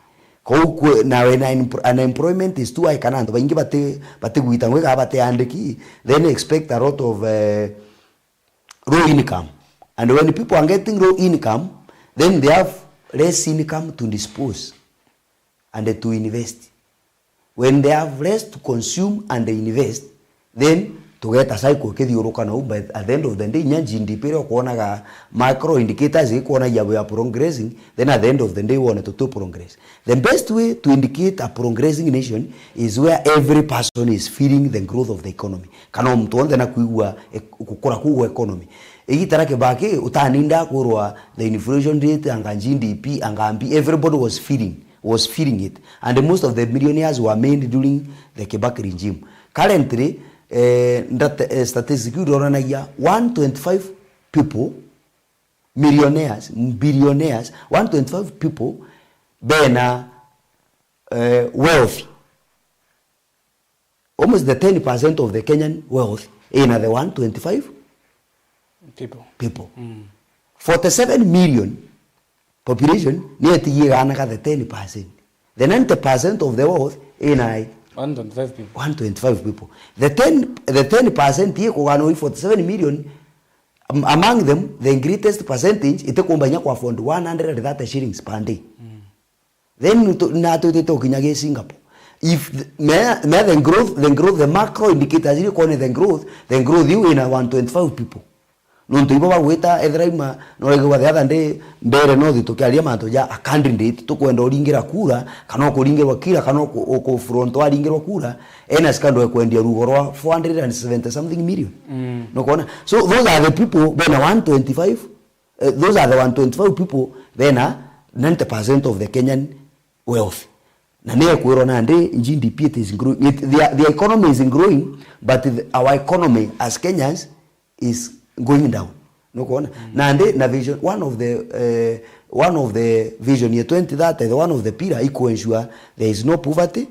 Kou kwe-, na when un-, unemployment is too high, kana antu baingi bati-, batigwita ngui kana batiandiki, then expect a lot of, eh, low income. And when people are getting low income, then they have less income to dispose and to invest. When they have less to consume and invest, then tugeta cycle ikithiuruka nau, but at the end of the day, inya G D P iria ukwonaga macro indicators ikwonagia we are progressing, then at the end of the day, wone tuti progress. The best way to indicate a progressing nation is where every person is feeling the growth of the economy. Kana o muntu wonthe na kwigua e-, gukura kuu gwa economy. Igita ria Kibaki, utaninda kwirwa the inflation rate, anga G D P, anga mbi, everybody was feeling, was feeling it. And most of the millionaires were made during the Kibaki regime. Currently, eh, ndate-, eh, statistics iu ironanagia one twenty-five people, millionaires, billionaires, one twenty-five people bena, eh, wealth. Almost the ten percent of the Kenyan wealth ina the one twenty-five people. People. Mm. Forty-seven million population ni etigie gana ga the ten percent. The ninety percent of the wealth ina one twenty-five people. One twenty-five people. The ten, the ten percent ye kugana forty-seven million, am-, among them, the greatest percentage itikumba inya ku afford one hundred and thirty shillings per day. Mm. Then tu-, na twitite ukinya gi Singapore. If the, me, me the growth, the growth, the macro indicators iria kwone the growth, the growth iu ina one twenty-five people. Nontu ibo bagwita, ethira ima, no raigua the other day, mbere no thi tukiaria mantu ja a candidate, tukwenda uringira kura, kana ukuringirwa kira, kana uku-, uku front waringirwa kura, ena scandal ya kwendia rugo rwa four hundred and seventy something million. Mm. Nukwona? So those are the people bena one twenty-five Eh, those are the one twenty-five people bena ninety percent of the Kenyan wealth. Na ni ekwirwo nandi G D P, it is growing. It, the, the economy is growing, but the, our economy as Kenyans is going down. Nukwona? Mm. Nandi na vision, one of the, eh, one of the vision ya twenty thirty, the one of the pillar iko ensure there is no poverty,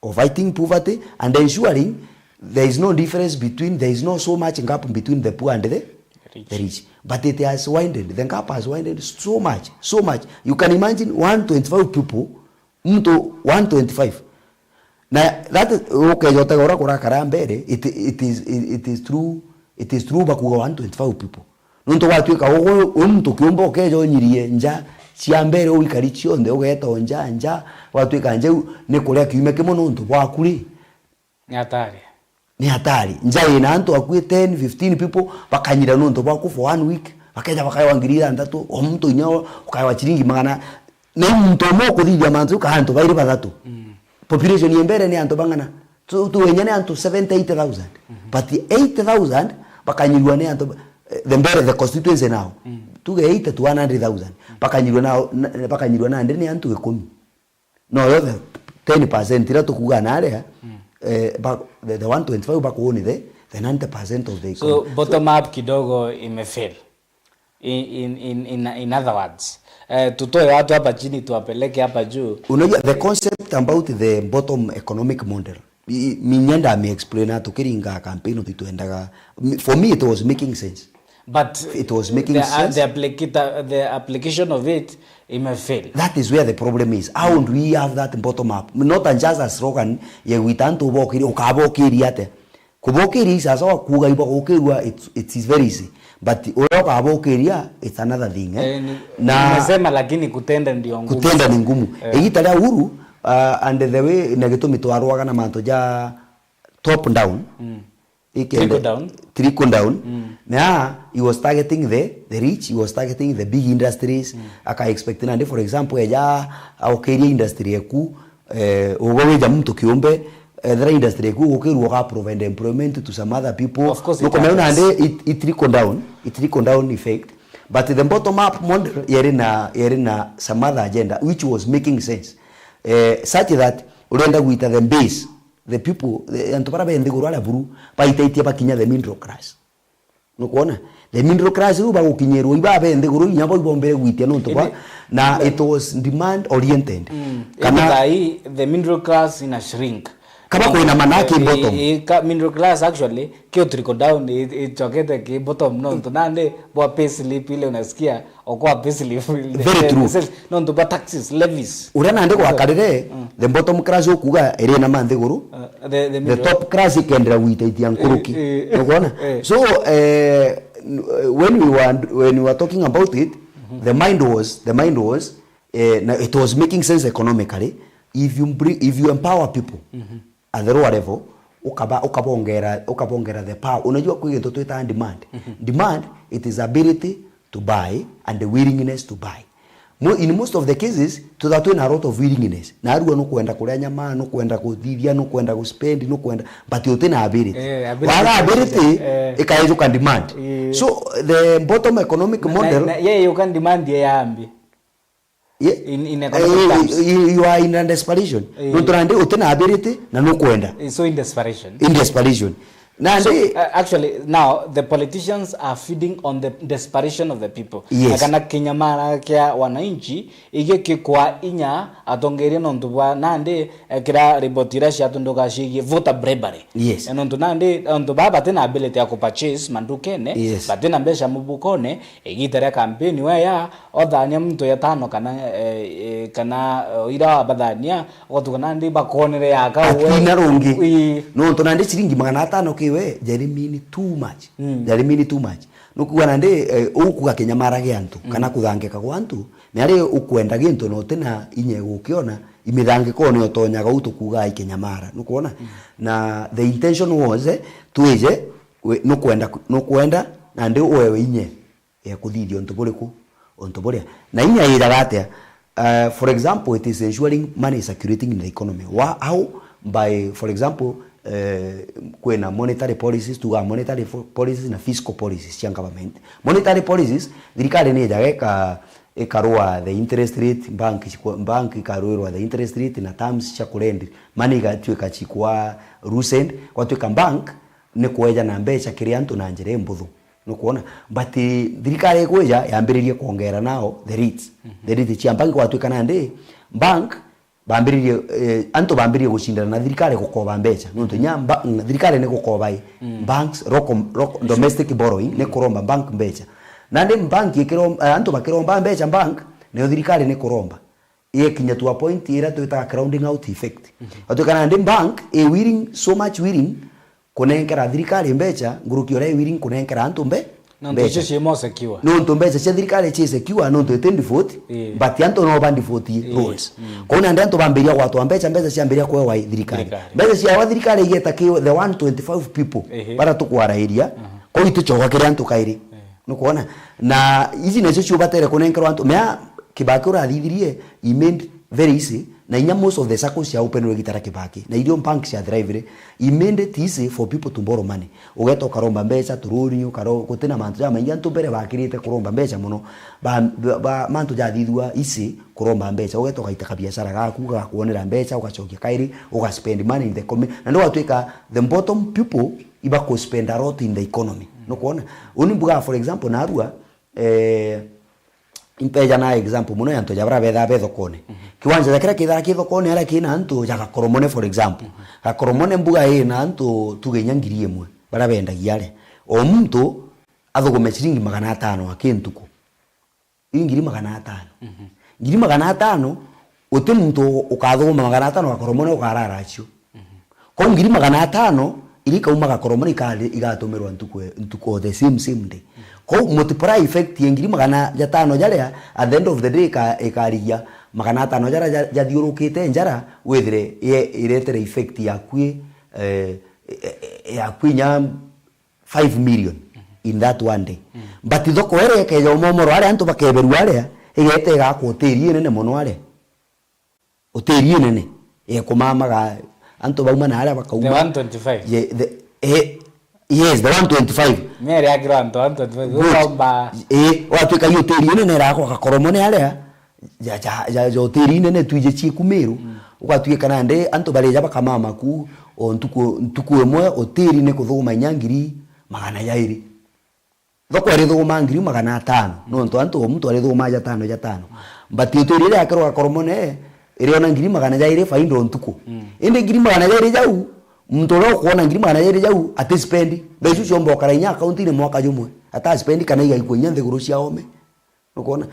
or fighting poverty and ensuring there is no difference between, there is no so much gap between the poor and the, rich. The rich. But it has widened. The gap has widened so much, so much. You can imagine one twenty-five people, mtu one twenty-five. Na that is, ukeja utega uria kurakara mbere, it, it is, it, it is through, it is through bakuga one twenty-five people. Nontu gwatuika ugu, u muntu kiumbe ukeja unyirie nja cia mbere, uikari cionthe, ugeeta o nja, nja, gwatuika nja iu ni kuria kiumia kimwe nontu bwaku ri? Ni hatari. Ni hatari. Nja ina antu akui ten, fifteen people, bakanyira nontu bwaku for one week, bakeja bakaewa ngiri ithanthatu, o muntu inya ukaewa ciringi magana, na i muntu umwe ukuthithia mantu jau ka antu bairi bathatu. Mm. Population ya mbere ni antu bang'ana? Tu, tu inya ni antu seventy, eighty thousand. Mhm. But eighty thousand bakanyirua ni antu, eh, the mbere, the constituency now. Mm. Tuge eighty to one hundred thousand. Mm. Bakanyirua na, na, bakanyirua nandi ni antu ikumi. No yo the ten percent iria tukuga na aria, mm, eh, ba, the, the one twenty-five bakuuni the, the ninety percent of the economy. So, bottom up kidogo imefail. In, in, in, in, in other words, eh, tutoe watu hapa chini tuwapeleke hapa juu. Unajua, the concept about the bottom economic model, i, i, mi nyenda mi explain tukiringa campaign, twendaga, for me it was making sense. But it was making the, uh, sense. The applicator, the application of it, imefail. That is where the problem is. How do we have that bottom up? Not a, just a slogan ya gwita antu bokiri, ukabokiria atia? Kubokiria i sawa, kuuga ibagukirua, it, it is very easy. But uria ukabokiria, it's another thing, eh? Eh, ni, na nimesema, lakini kutenda ndio ngumu. Kutenda ni ngumu. Eh. Igita ria Uhuru, uh, and the way na gitumi twarwaga na mantu ja top down, mm, ikende, trickle down. Trickle down. Mm. Na he was targeting the, the rich, he was targeting the big industries. Mm. Aka expect nandi, for example, eja aukiria industry eku, eh, ugo wija muntu kiumbe, ethira industry eku ugukirua uga provide employment to some other people. Of course, it happens. Nukumenya nandi it, it trickle down, it trickle down effect. But the bottom up model yari na, yari na some other agenda which was making sense. Eh, such that urenda gwita the base, the people, the, antu bara be nthiguru aria buru, baitaitie bakinya the middle class. Nukwona? The middle class riu bagukinyirwa iba be nthiguru, inya bau bombere gwitia nontu bwa, indi, na it was demand oriented. Mm. Kana indi thaa hii, the middle class ina shrink. Kaba kwina manaki, eh, bottom. Eh, eh, ka, middle class actually, kio trickle down, i, icokete ki bottom nontu nandi bwa pay slip ile unasikia, okwa pay slip. Very true. Nontu bwa taxes, levies. Uria nandi gwakarire, mm, the bottom class ukuga iri na manthiguru, uh, the, the middle, top class ikendera gwitaitia nkuruki. Eh, eh, nukwona? Eh. So, eh, n-, when we were, when we were talking about it, mm-hmm, the mind was, the mind was, eh, na it was making sense economically if you bring, if you empower people, mm-hmm, at the lower level, ukaba-, ukabongera, ukabongera the power. Unajua kwi gintu twitaga demand. Mhm. Demand, it is ability to buy and the willingness to buy. Mo-, in most of the cases, tutha twina a lot of willingness. Narua nukwenda kuria nyama, nukwenda kuthithia, nukwenda guspend, nukwenda, but utina ability. Eh, ability. Waga ability, eh, ikaejuka demand. Eh. So, the bottom economic model, na, na, ye yuka demand ye yambi. Ye-, in, in economic terms, you, you are in a desperation. Eh. Nontu nandi utina ability na nukwenda. Eh, so in desperation. In desperation. Nandi, so, uh, actually, now, the politicians are feeding on the desperation of the people. Yes. Na kana kinyamara kia wananchi, igikikwa inya atongeria nontu bwa nandi, eh, kira report iria ciatunduka ciigie voter bribery. Yes. Eh, nontu nandi, nontu baa batina ability ya kupurchase mandukene, yes, batina mbeca mubukone, igita ria kampeni weya, othania muntu ya tano kana, eh, eh, kana, eh, ira wabathania, ugatuka nandi bakonere yaka we. Atina rungi. Ii. Nontu nandi ciringi magana atano kiwe, jari mean too much. Mm. Jari mean too much. Nukuga nandi, eh, ukuga kinyamara gia antu, mm, kana kuthangika gwa antu, ni ari ukwenda gintu na utina inya ya gukiona, imithangikone utonyaga u tukuga i kinyamara. Nukwona? Mm. Na the intention was, eh, twije, we, nukwenda, nukwenda, nandi uewe inya ya kuthithia untu buriku, untu buria. Na inya iraga atia? Uh, for example, it is ensuring money is circulating in the economy. Wha-, how? By, for example, Eh, kwina monetary policies, tugaa monetary fo-, policies na fiscal policies cia government. Monetary policies, thirikari ni ijaga ika-, ikarua the interest rate, bank cikwa-, bank ikarwirwa the interest rate na terms cia kurend, mani igatuika cikwa loosened, gwatuika bank ni kweja na mbeca kiri antu na njira imbuthu. Nukwona? But, eh, thirikari ikwija yambiririe kwongera nao the rates. The rate cia bank gwatuika nandi, bank bambiririe, eh, antu bambiririe gucindana na thirikari gukoba mbeca. Nontu nya ba-, mm, thirikari ni gukoba i. Banks, local, local, domestic borrowing, ni kuromba bank mbeca. Nandi bank ikiromba, eh, antu bakiromba mbeca bank, nio thirikari ni kuromba. Ikinya to a point iria twitaga crowding out effect. Atuika nandi bank i willing, so much willing, kunenkera thirikari mbeca, nguruki uria i willing kunenkera antu mbe-, Nontu mbeca. Icio ciĩ more secure. Nontu mbeca cia thirikari ci secure, nontu iti default, but antu no ba default loans. Kou nandi antu bambiria gwatwa mbeca, mbeca ciambiria kwewa i thirikari. Thirikari. Mbeca ciawa thirikari igeta ki the one twenty-five people baria tukwarairia, kou iticoka kiri antu kairi. Nukwona? Na ici nicio ciubatere kunenkerwa antu. Mea Kibaki urathithirie, he made very easy, na inya most of the circles cia open gitara Kibaki, na irio bank cia thrive ri, he made it easy for people to borrow money. Ugeta ukaromba mbeca, turuni, ukaro-, gutina mantu jamaingi. Antu mbere bakirite kuromba mbeca mono, ba, ba, ba, mantu jathithua easy kuromba mbeca. Ugeta ugaita kabiashara gaku, gakuonera mbeca, ugacokia kairi, ugaspend money in the community. Na ndio watuika the bottom people iba ku spend a lot in the economy. Nukwona? Uni mbuga, for example, narua, eh, impeja na example mono ya antu ja baria bethaa be thokone. Kiwanja ja kiria kithaa ki thokone aria kina antu ja Gakoromone, for example. Gakoromone mbuga ina antu tuge inya ngiri imwe baria bendagia aria. O muntu athugume ciringi magana atano aki ntuku. Ii ngiri magana atano. Ngiri magana atano, uti muntu ukathuguma magana atano Gakoromone ukarara acio. Kou ngiri magana atano iria ikauma Gakoromone ikari-, igatumirwa ntuku e-, ntuku o the same, same day. Kou multiply effect ya ngiri magana jatano jaria, at the end of the day, ika-, ikarigia magana atano jaria ja-, jathiurukite njara, withire ye-, iretere effect yaku i, eh, e-, e-, yaku inya five million in that one day. But thoko iria ikeja umomoro aria antu bakeberua aria, igeta igakwa hoteli inene mono aria. Hoteli inene, ekumamaga antu bauma na aria bakauma. The one twenty-five? Ye-, the, eh, yes, the one twenty-five. Mere akirwa antu one twenty-five. Good. Ukaomba. Eh, watuika hiyo hoteli inene irakwa Gakoromone aria, ja, ja, ja, ja hoteli inene twiji cieku Meru, ugatuika nandi antu barija bakamama ku, o ntuku, ntuku imwe hoteli ni kuthuguma inya ngiri magana jairi. Thoko irithuguma ngiri magana atano, nontu antu o muntu arithuguma jatano jatano. But hoteli iria yakerwa Gakoromone, iriona ngiri magana jairi faida o ntuku. Indi ngiri magana jairi jau, muntu uria ukwona ngiri magana jairi jau, ati spend. Mbeca icio ciomba ukara inya akaunti-ini mwaka jumwe. Ata spend kana igaikua inya nthiguru cia ome. Nukwona?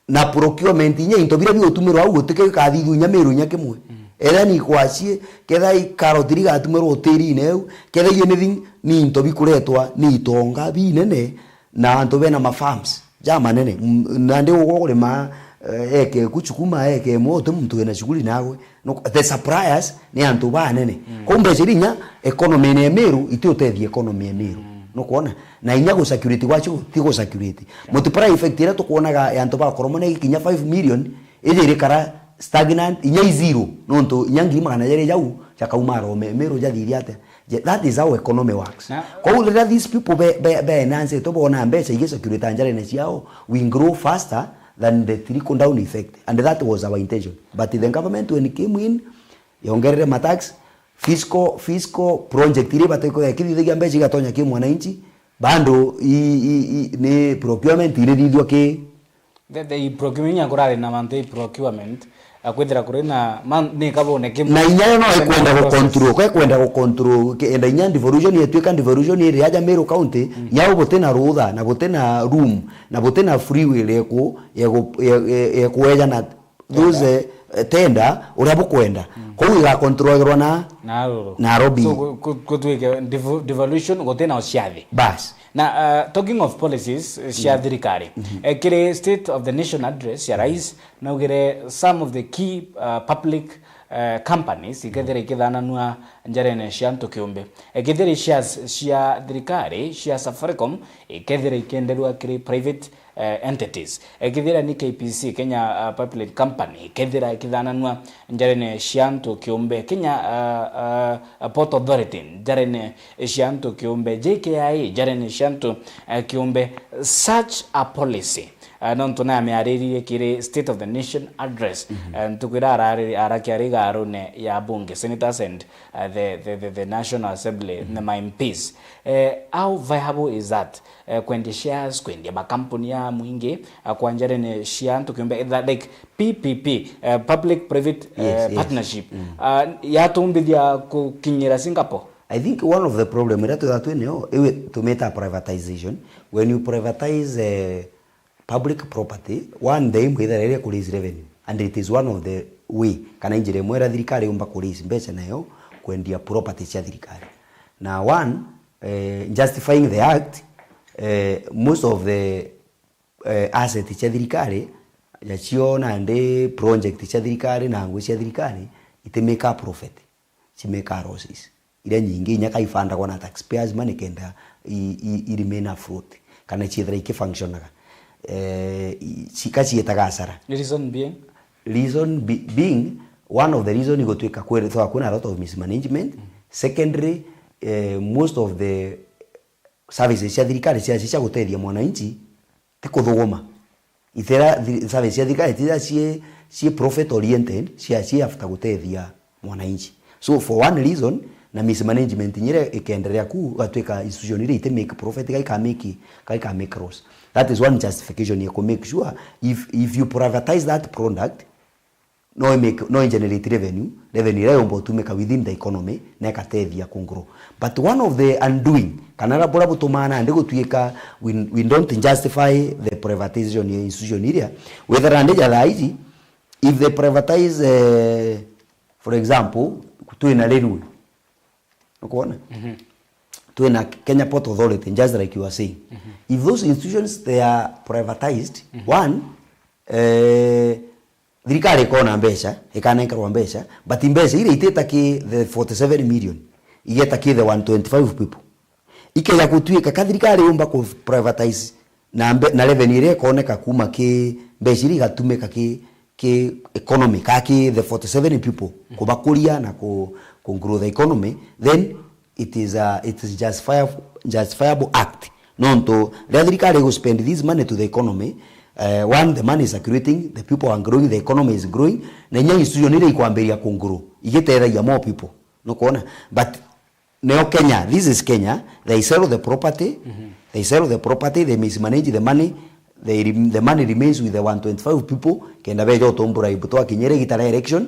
Na procurement inya into biria bigutumirwa au gutike gikathithua inya Meru inya kimwe. Etha ni ikwacii, ketha i karoti rigatumirwa hoteli-ini eu, ketha i anything, ni into bikuretwa ni itonga binene, na antu bena ma farms jamanene. M-, nandi ugwe urima, eh, eke ku sukuma, eke imwe, uti muntu wina shughuli nagwe. No, the suppliers ni antu banene. Kou mbeca iria inya economy-ini ya Meru, iti utethia economy ya Meru. Nukwona? Na inya gu circulate gwacio, ti gu circulate. Multiplier effect iria tukwonaga ya antu ba Gakoromone igikinya five million, iji irikara stagnant, inya i zero. Nontu inya ngiri magana jairi jau, jakauma arome, Meru jathithia atia? Je-, that is how economy works. Na- Kou riria these people be, be, be enhanced, bona mbeca igi circulate njara-ini ciao, we grow faster than the trickle down effect. And that was our intention. But the government when it came in, yongerere matax, fiscal, fiscal project iria ibataire kwithirwa ikithithagia mbeca igatonya ki mwananchi, bado i, i, i, ni procurement irithithua ki. The, the procurement inya kurari na mantu i procurement, a kwithira kuri na man-, ni kabone ki. Na inya yo no ikwenda gu control, kwa ikwenda gu control, ke-, enda inya devolution yetuika devolution iri aja Meru County, inya bo butina rutha na butina room, na butina free will ya ku-, ya ku-, ya, ya, ya kueja na those, eh, tender uria bukwenda. Kou igakontrolagirwa na Nairobi. Nairobi. So, gu-, gu-, gutwike devo-, devolution gutina o ciathi. Bas. Na, uh, talking of policies, eh, cia thirikari, eh, kiri State of the Nation Address ya Rais, naugire some of the key, uh, public, eh, companies ikethira ikithananua njarene cia antu kiumbe. Ikethira shares cia thirikari cia Safaricom ikethira ikienderua kiri private, eh, entities. Ikethira ni K P C, Kenya, eh, Pipeline Company, ikethira ikithananua njarene cia antu kiumbe. Kenya, eh, eh, Port Authority, njarene cia antu kiumbe. J K I A, njarene cia antu, eh, kiumbe. Such a policy, eh, nontu namiariririe kiri State of the Nation Address, eh, ntuku iria arari-, arakia ari igarune ya bunge, senators and, eh, the, the, the, the National Assembly, the, my M Ps. Eh, how viable is that? Eh, kwendia shares, kwendia makampuni ya mwingi, eh, kwa njarene cia antu kiumbe, that, like, P P P, eh, public private, eh, Yes, yes. partnership. Ah, yatumbithia kukinyira Singapore? I think one of the problem iria twithaa twinio, iu tumita privatization. When you privatize, eh, public property, one, the aim ithera iria ku raise revenue, and it is one of the way, kana njira imwe iria thirikari yumba ku raise mbeca nayo kwendia property cia thirikari. Na one, eh, justifying the act, eh, most of the, eh, asset cia thirikari, yacio nandi project cia thirikari na ngui cia thirikari, iti make a profit, ci make a losses. Iria nyingi inya ka ifundagwa na taxpayers money kenda i, i, i remain afloat, kana ciethira ikifunctionaga, eh, i, ci-, ka cietaga asara. The reason being? Reason be-, being, one of the reason igutwika kwithirwa kwina a lot of mismanagement. Secondly, eh, most of the services cia thirikari cia, cia gutethia mwananchi ti kuthuguma. Itera thi-, service cia thirikari itira cie, cie profit oriented, cia, cie after gutethia mwananchi. So for one reason, na mismanagement inya iria ikenderea ku, gatwika institution iria iti make profit, gaika make, gaika make loss. That is one justification ya ku make sure if, if you privatize that product, no i make, no i generate revenue, revenue iria yomba utumika within the economy, na ikatethia ku grow. But one of the undoing, kana ra-, bura butumaa nandi gutwika we, we don't justify the privatization ya institution iria, wethira nandi ja thaa iji, if they privatize, eh, for example, twina railway, nukwona? Twina Kenya Port Authority, just like you are saying. If those institutions, they are privatized, one, eh, thirikari ikona mbeca, ikanenkerwa mbeca, but mbeca iria itita ki the forty-seven million, igeta ki the one twenty-five people. Ikeja gutwika ka thirikari yumba ku privatize na mbe-, na revenue iria ikoneka kuma ki mbeca iria igatumika ki, ki economy, ka ki the forty-seven people, kubakuria na ku, ku grow the economy, then it is, uh, it is justifiable, justifiable act. Nontu riria thirikari igu spend this money to the economy, eh, one, the money is circulating, the people are growing, the economy is growing, na inya institution iria ikwambiria ku grow, igitethagia more people. Nukwona? But neo Kenya, this is Kenya, they sell the property, they sell the property, they mismanage the money, they rem-, the money remains with the one twenty-five people, kenda beja utumbura ibu twakinyire igita ria election.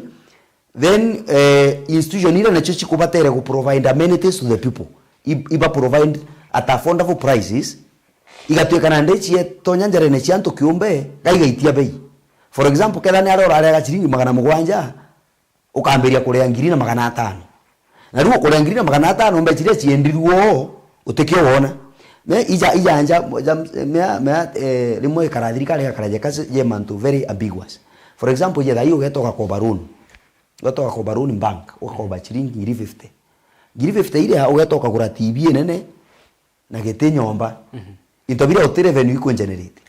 Then, eh, institution iria nacio cikubatere gu provide amenities to the people. Ib-, iba provide at affordable prices, igatwika nandi cietonya njarene cia antu kiumbe, gaigaitia bei. For example, ketha ni aria urariaga ciringi magana mugwanja, ukambiria kuria ngiri na magana atano. Na riu ukuria ngiri na magana atano, mbeca iria ciendirue oo, utikio wona. Me ija, ija nja, ja, mea, mea, eh, rimwe ikara thirikari igakara jeka je mantu very ambiguous. For example, je thai ugeta ugakoba loan. Ugeta ugakoba loan bank, ugakoba ciringi ngiri fifty. Ngiri fifty iria ugeta ukagura T V inene na giti nyomba. Into biria uti revenue iku generate.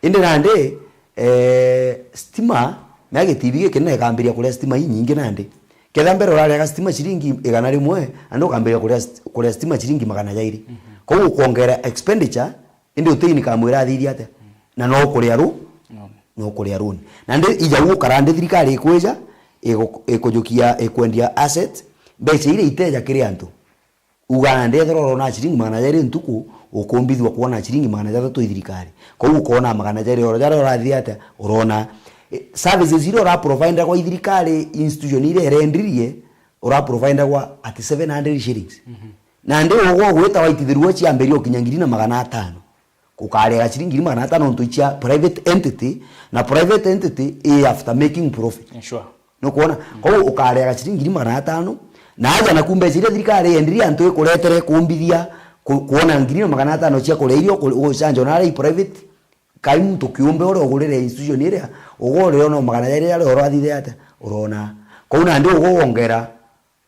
Indi nandi, eh, stima, mea gitibi gikinene ikambiria kuria stima inyingi nandi. Ketha mbere urariaga stima ciringi igana rimwe, nandi ukambiria kuria st-, kuria stima ciringi magana jairi. Koguo ukwongera expenditure, indi uti income irathithia atia? Na no ukuria ru-, no ukuria loan. Nandi ija ugukara ndi thirikari ikwija, igu-, ikujukia, ikwendia asset, mbeca iria iteja kiri antu. Uga nandi ethirwa urona ciringi magana jairi ntuku, ukumbithua kwona ciringi magana jathatu i thirikari. Koguo ukona magana jairi oro jaria urathithia atia? Urona, eh, services iria uraprovidagwa i thirikari, institution iria irendirie, uraprovidagwa at seven hundred shillings. Nandi ugwe ugwita waitithirua ciambiria ukinya ngiri na magana atano. Ukaria ciringi ngiri magana atano nontu icia private entity, na private entity i after making profit. Sure. Nukwona? Koguo ukaria ciringi ngiri magana atano, na aja naku mbeca iria thirikari yendirie antu ikuretere kumbithia ku-, kwona ngiri na magana atano cia kuria irio, ku-, gucanja ona aria i private, kai muntu kiumbe uria ugurire institution iria, ugwe uriona magana jairi aria urathithia atia? Urona Kwou nandi ugu wongera,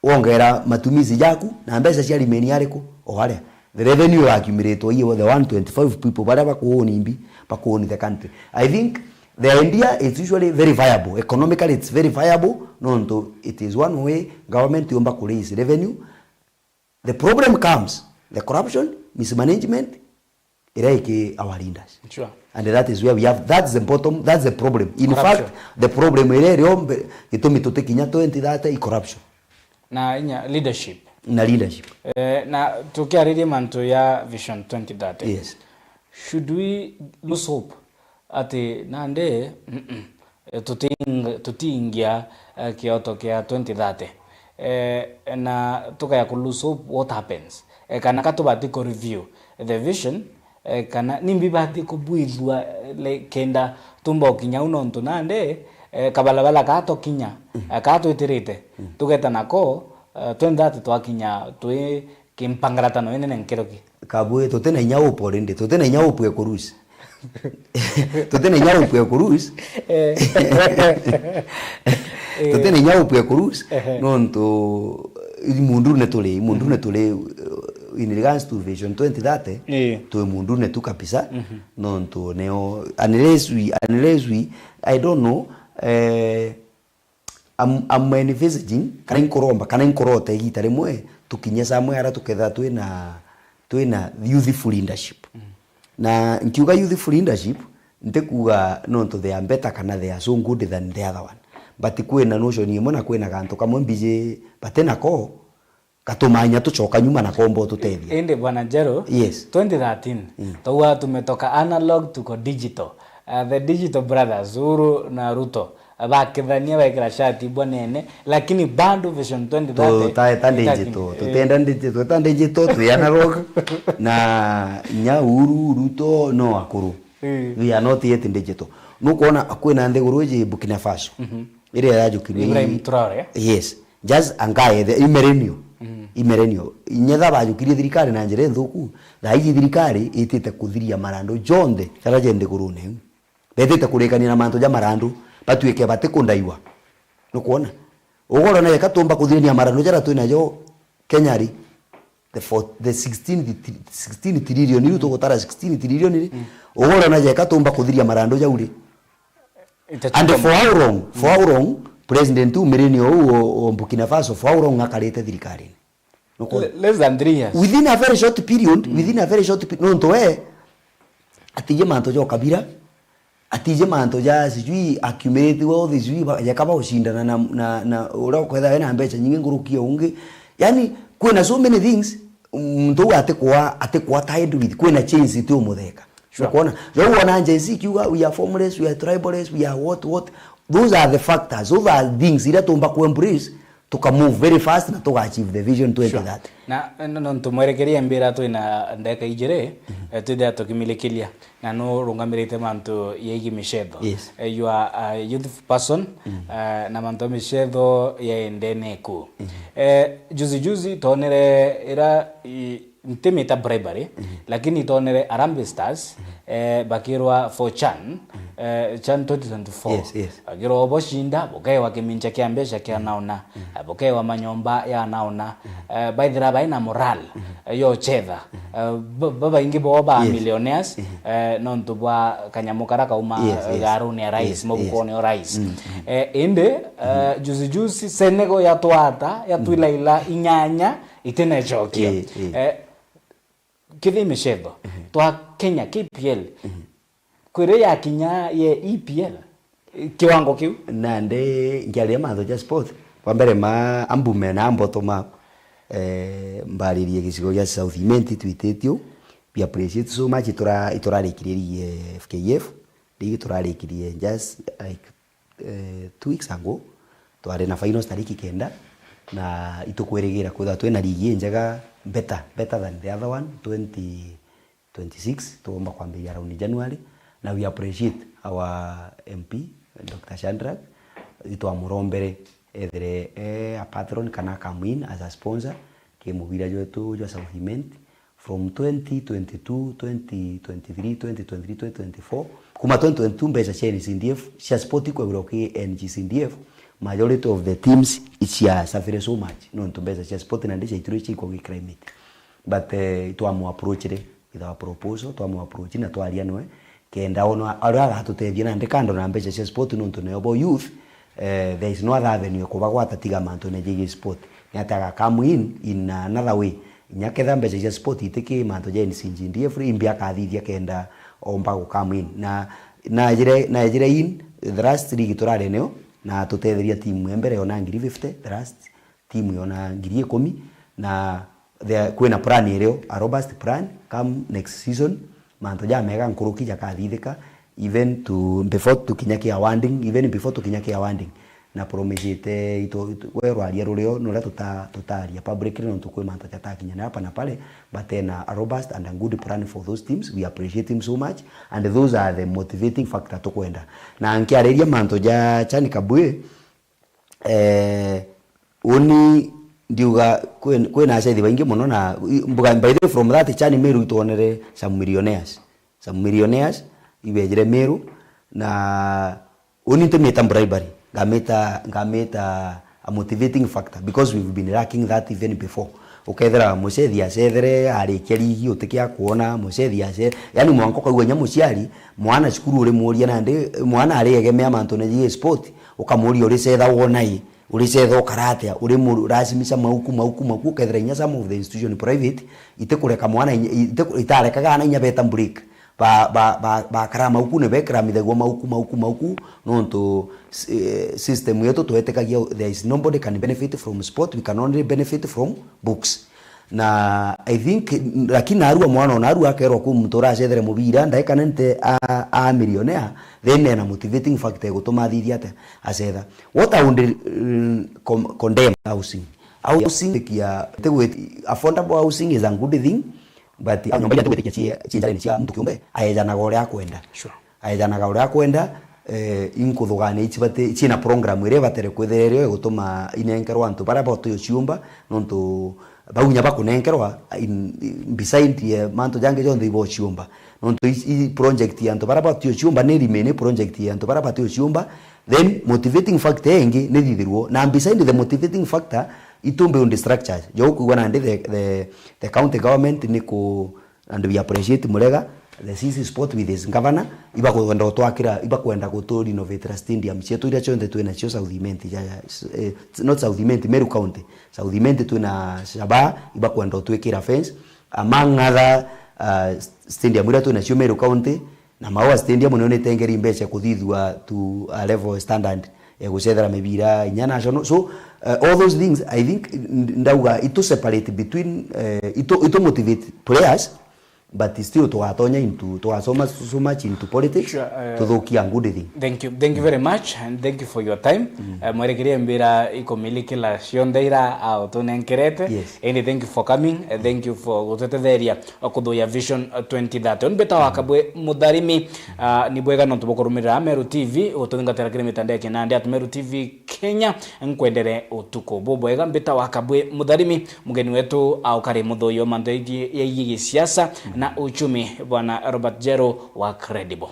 wongera matumizi jaku, na mbeca cia remain ariku? O aria. The revenue accumulate iwe, the one twenty-five people baria bakuuni mbi, bakuuni the country. I think the idea is usually very viable. Economically, it's very viable, nontu it is one way government yomba ku raise revenue. The problem comes, the corruption, mismanagement, iria iki our leaders. Sure. And that is where we have, that's the bottom, that's the problem. In Corruption. fact, the problem iria irio mbe-, gitumi tutikinya twenty thirty i corruption. Na inya leadership. Na leadership. Eh, na tukiariria mantu ya Vision twenty thirty. Yes. Should we lose hope ati nandi, mm-mm, eh, tuting-, tutiingia, eh, kioto kia twenty thirty? Eh, na tukaya ku lose hope, what happens? Eh, kana ka tubati ku review the vision, eh, kana nimbi bati kubwithua, eh, le-, kenda tumba ukinya u nontu nandi, eh, kabalabala kaa tukinya, eh, kaa twitirite, tugeta nako, eh, twenty thirty twakinya twi kimpangaratano inene nkeroki. Kabui, tuti na inya hope already, tuti na inya hope ya ku lose. Tuti na inya hope ya ku lose. Eh. Tuti na inya hope ya ku lose, Ehe. nontu i mundune turi, i mundune turi, uh, in regards to Vision twenty thirty, Eh. twi mundune tu kabisa, nontu neo, unless we, unless we, I don't know, eh, I'm, I'm envisaging, kana inkuromba, kana inkurota igita rimwe, tukinye somewhere ara tukethira twina, twina youthful leadership. Na nkiuga youthful leadership, ntikuuga nontu they are better kana they are so good than the other one. But kwina notion imwe na kwina gantu kamwe mbiji bati nako, gatumanya tucoka nyuma na komba ututethia. Indi Bwana Njeru, Yes. twenty thirteen, Mm. twaua tumetoka analog tuko digital. Uh, the digital brothers, Uhuru na Ruto, bakithania, bekira shati bwanene, lakini bado Vision twenty thirty Tutaeta itakinya. digital, Eh. tutenda digital, tweta digital, twi analog, na nya Uhuru, Ruto, no akuru. Eh. We are not yet digital. Nukwona kwina nthiguru iji Burkina Faso, Mhm. iria yajukirie Ibrahim Traore. Yes. Just angae the imerenio. Mm. Imerenio. Inyetha bajukirie thirikari na njira inthuku, thaa iji thirikari itite kuthiria marandu jonthe jaria je nthigurune iu. Betite kurikania na mantu ja marandu, batuike batikundaiwa. Nukwona? Ugoro na yeka tumba kuthirania marandu jaria twinajo Kenya ri, the four, the sixteen, sixteen trillion, riu tugutara sixteen trillion ri. Mm. Ugoro na yeka tumba kuthiria marandu jau ri. Itatu And for kamwe. how long? For how long? President u Mirini ou o, o Burkina Faso, for how long akarite thirikarine? Nukwona? Le-, less than three years. Within a very short period, Mm. within a very short period, nontu we, atije mantu ja ukabira, atije mantu ja sijui accumulate wealth, sijui ba-, jeka ba ushindana na, na, na uria ukwetha wena mbeca nyingi nkuruki ya ungi. Yani, kwina so many things, muntu uu atikwa, atikwa tied with, kwina chains iti umutheka. Sure. Nukwona? Jo wona Gen Z kiuga, "We are formless, we are tribalist, we are what, what." Those are the factors, those are things iria tumba ku embrace, tuka move very fast na tuka achieve the vision Sure. twenty thirty. Na, no, nontu mwerekeria mbira twina ndeka ijiri, Mhm. eh, twithia tukimilikilia. Na nurungamirite mantu yegie micetho. Yes. Eh, you are a youth person, Mm. eh, na mantu ya micetho yaendene ku. Mhm. Eh, juzi juzi tonere ira i-, ntimita bribery, Mhm. lakini itonere Harambee Stars, Mhm. eh, bakirwa for CHAN, Mhm. eh, CHAN twenty twenty-four. Yes, yes. Bakirwa oboshinda, bukewa kimincha kia mbeca kia Mhm. naona, Mhm. eh, bukewa manyomba ya naona, Mhm. eh, baithira baina moral, Mhm. eh, yo chetha. Mhm. Eh, ba-, babaingi bo ba Yes. millionaires, Mhm. eh, nontu bwa kanyamu kara kauma, Yes, eh, yes. garuni ya rais, Yes, mubukoni yes. o rais. Mm, mm. Eh, indi, eh, Mhm. juzi juzi Senegal yatwata, yatwila Mhm. ila inyanya, Itinacokia. Ii, ii. Eh, kithi micetho. Ehe. Twa Kenya, K P L. Ehe. Kwiri yakinya ye E P L, eh, kiwango kiu? Nandi nkiaria mantu ja sport. Kwa mbere ma ambume na amboto ma, eh, mbaririe gicigo gia South Imenti twititio. We appreciate so much itura-, iturarikirie ligi ya F K F. Ligi turarikirie just, like, eh, two weeks ago, twari na finals tariki kenda, na itukwirigira kwithirwa twina ligi injega, better, better than the other one, twenty twenty-six, tugomba kwambiria around January, na we appreciate our M P, Doctor Shadrack, itwamurombere ethire e a patron kana come in as a sponsor, ki mubira jwetu jwa South Imenti, from twenty twenty-two, twenty twenty-three, twenty twenty-three, twenty twenty-four, kuma twenty twenty-two mbeca cia N G C D F, cia sport ikwegurwa ki N G C D F, majority of the teams icia suffer so much nontu mbeca cia sport na ndi ciaitirwe ciikwa gi climate. But eh, twamu approach ri with our proposal, twamu approach na twaria nwe kenda ona aria agatutethia nandi kando na mbeca cia sport nontu neo bo youth. Eh, there is no other avenue kubagwata tiga mantu na jigi sport. Ni ati aga come in in another way. Inya ketha mbeca cia sport itiki mantu ja N C G D F imbi akathithia kenda omba gu come in. Na najire najire in the last league turari nio na tutetheria timu ya mbere yona ngiri fifty, the last timu yona ngiri ikumi. Na there, kwina plan irio, a robust plan, come next season mantu jamega nkuruki jakathithika, even to before tukinya ki awarding, even before tukinya ki awarding. Na promisite itu, itu, we rwaria rurio nuria tuta tutaria publicly nontu kwi mantu jatakinya na hapa na pale. But then a robust and a good plan for those teams, we appreciate him so much, and those are the motivating factor tukwenda. Na nkiariria mantu ja Chan Kabwe, eh, uni ndiuga kwi- kwina acaithi baingi muno na i- mbuga, by the way, from that Chan Meru itwonere some millionaires, some millionaires ibejire Meru. Na uni ntimita bribery, ngamita ngamita a motivating factor because we've been lacking that even before. Ukethira mucethi acethere arikia ligi utikia kuona mucethi ace, yani mwanka ukaigua nya muciari mwana cukuru urimuria nandi mwana ariegemea mantu na jigi sport, ukamuria uricetha wona i uricetha ukara atia, urimuracimisha mauku mauku mauku, ukethira inya some of the institution private itikureka mwana inya- itiku- itarekaga ana inya beta break. Ba ba ba bakara mauku ni bekira mithegwa mauku mauku mauku nontu eh, system yetu twetikagia there is nobody can benefit from sport, we can only benefit from books. Na I think, lakini narua mwana ona arua akerwa kwi muntu uracethere mubira ndaika nente a, a millionaire, then ena motivating factor egutuma athithia ate acetha. What I would mm, com, condemn housing. Housing kia tigwit affordable housing is a good thing, but nyomba iria tigwitikia cie cie njarene cia muntu kiumbe aejanaga uria akwenda. Sure. Aejanaga uria akwenda. Eh, inkuthugania ici bati ciina program iria ibatere kwithira irio igutuma inenkerwa antu baria bati uciumba, nontu bau nya bakunenkerwa in- in- beside ye mantu jangi jonthe iba uciumba. Nontu i- i project ya antu baria bati uciumba ni remain project ya antu baria bati uciumba. Then motivating factor ingi ni thithirwo na beside the motivating factor itumbe undi structures jo kuigua nandi the, the, the county government ni ku and we appreciate Murega, the C C sport with his governor, ibakwenda gutwakira, ibakwenda gutu renovate stadium cietu iria cionthe twina cio South Imenti, ja, ja, eh, not South Imenti, Meru County. South Imenti twina Shabaa, ibakwenda gutwikira fence. Among other uh, stadium iria twina cio Meru County, na Maua Stadium nio nitengeri mbeca kuthithua to a level standard ya gucethera mibira inya national. So uh, all those things I think n- ndauga itu separate between uh, itu, itu motivate players, but still tugatonya into tugasoma so much into politics. Sure, uh, tuthukia good thing. Thank you, thank you very much and thank you for your time. Mm. Uh, mwerekerie mbira ikumili kila cionthe ira au tunenkerete. Yes. And thank you for coming. Uh, thank you for gutetetheria kuthuya Vision twenty thirty. Uni mbita wa Kabwe Mutharimi. Uh, ni bwega nontu bukurumirira Meru T V, gututhingatira kiri mitandao ya kinandi at Meru T V Kenya. Nkwendere utuku bubwega. Mbita wa Kabwe Mutharimi, mugeni wetu aukari muthuyo mantu yaigi gisiasa na uchumi, bwana Robert Jero wa Credible.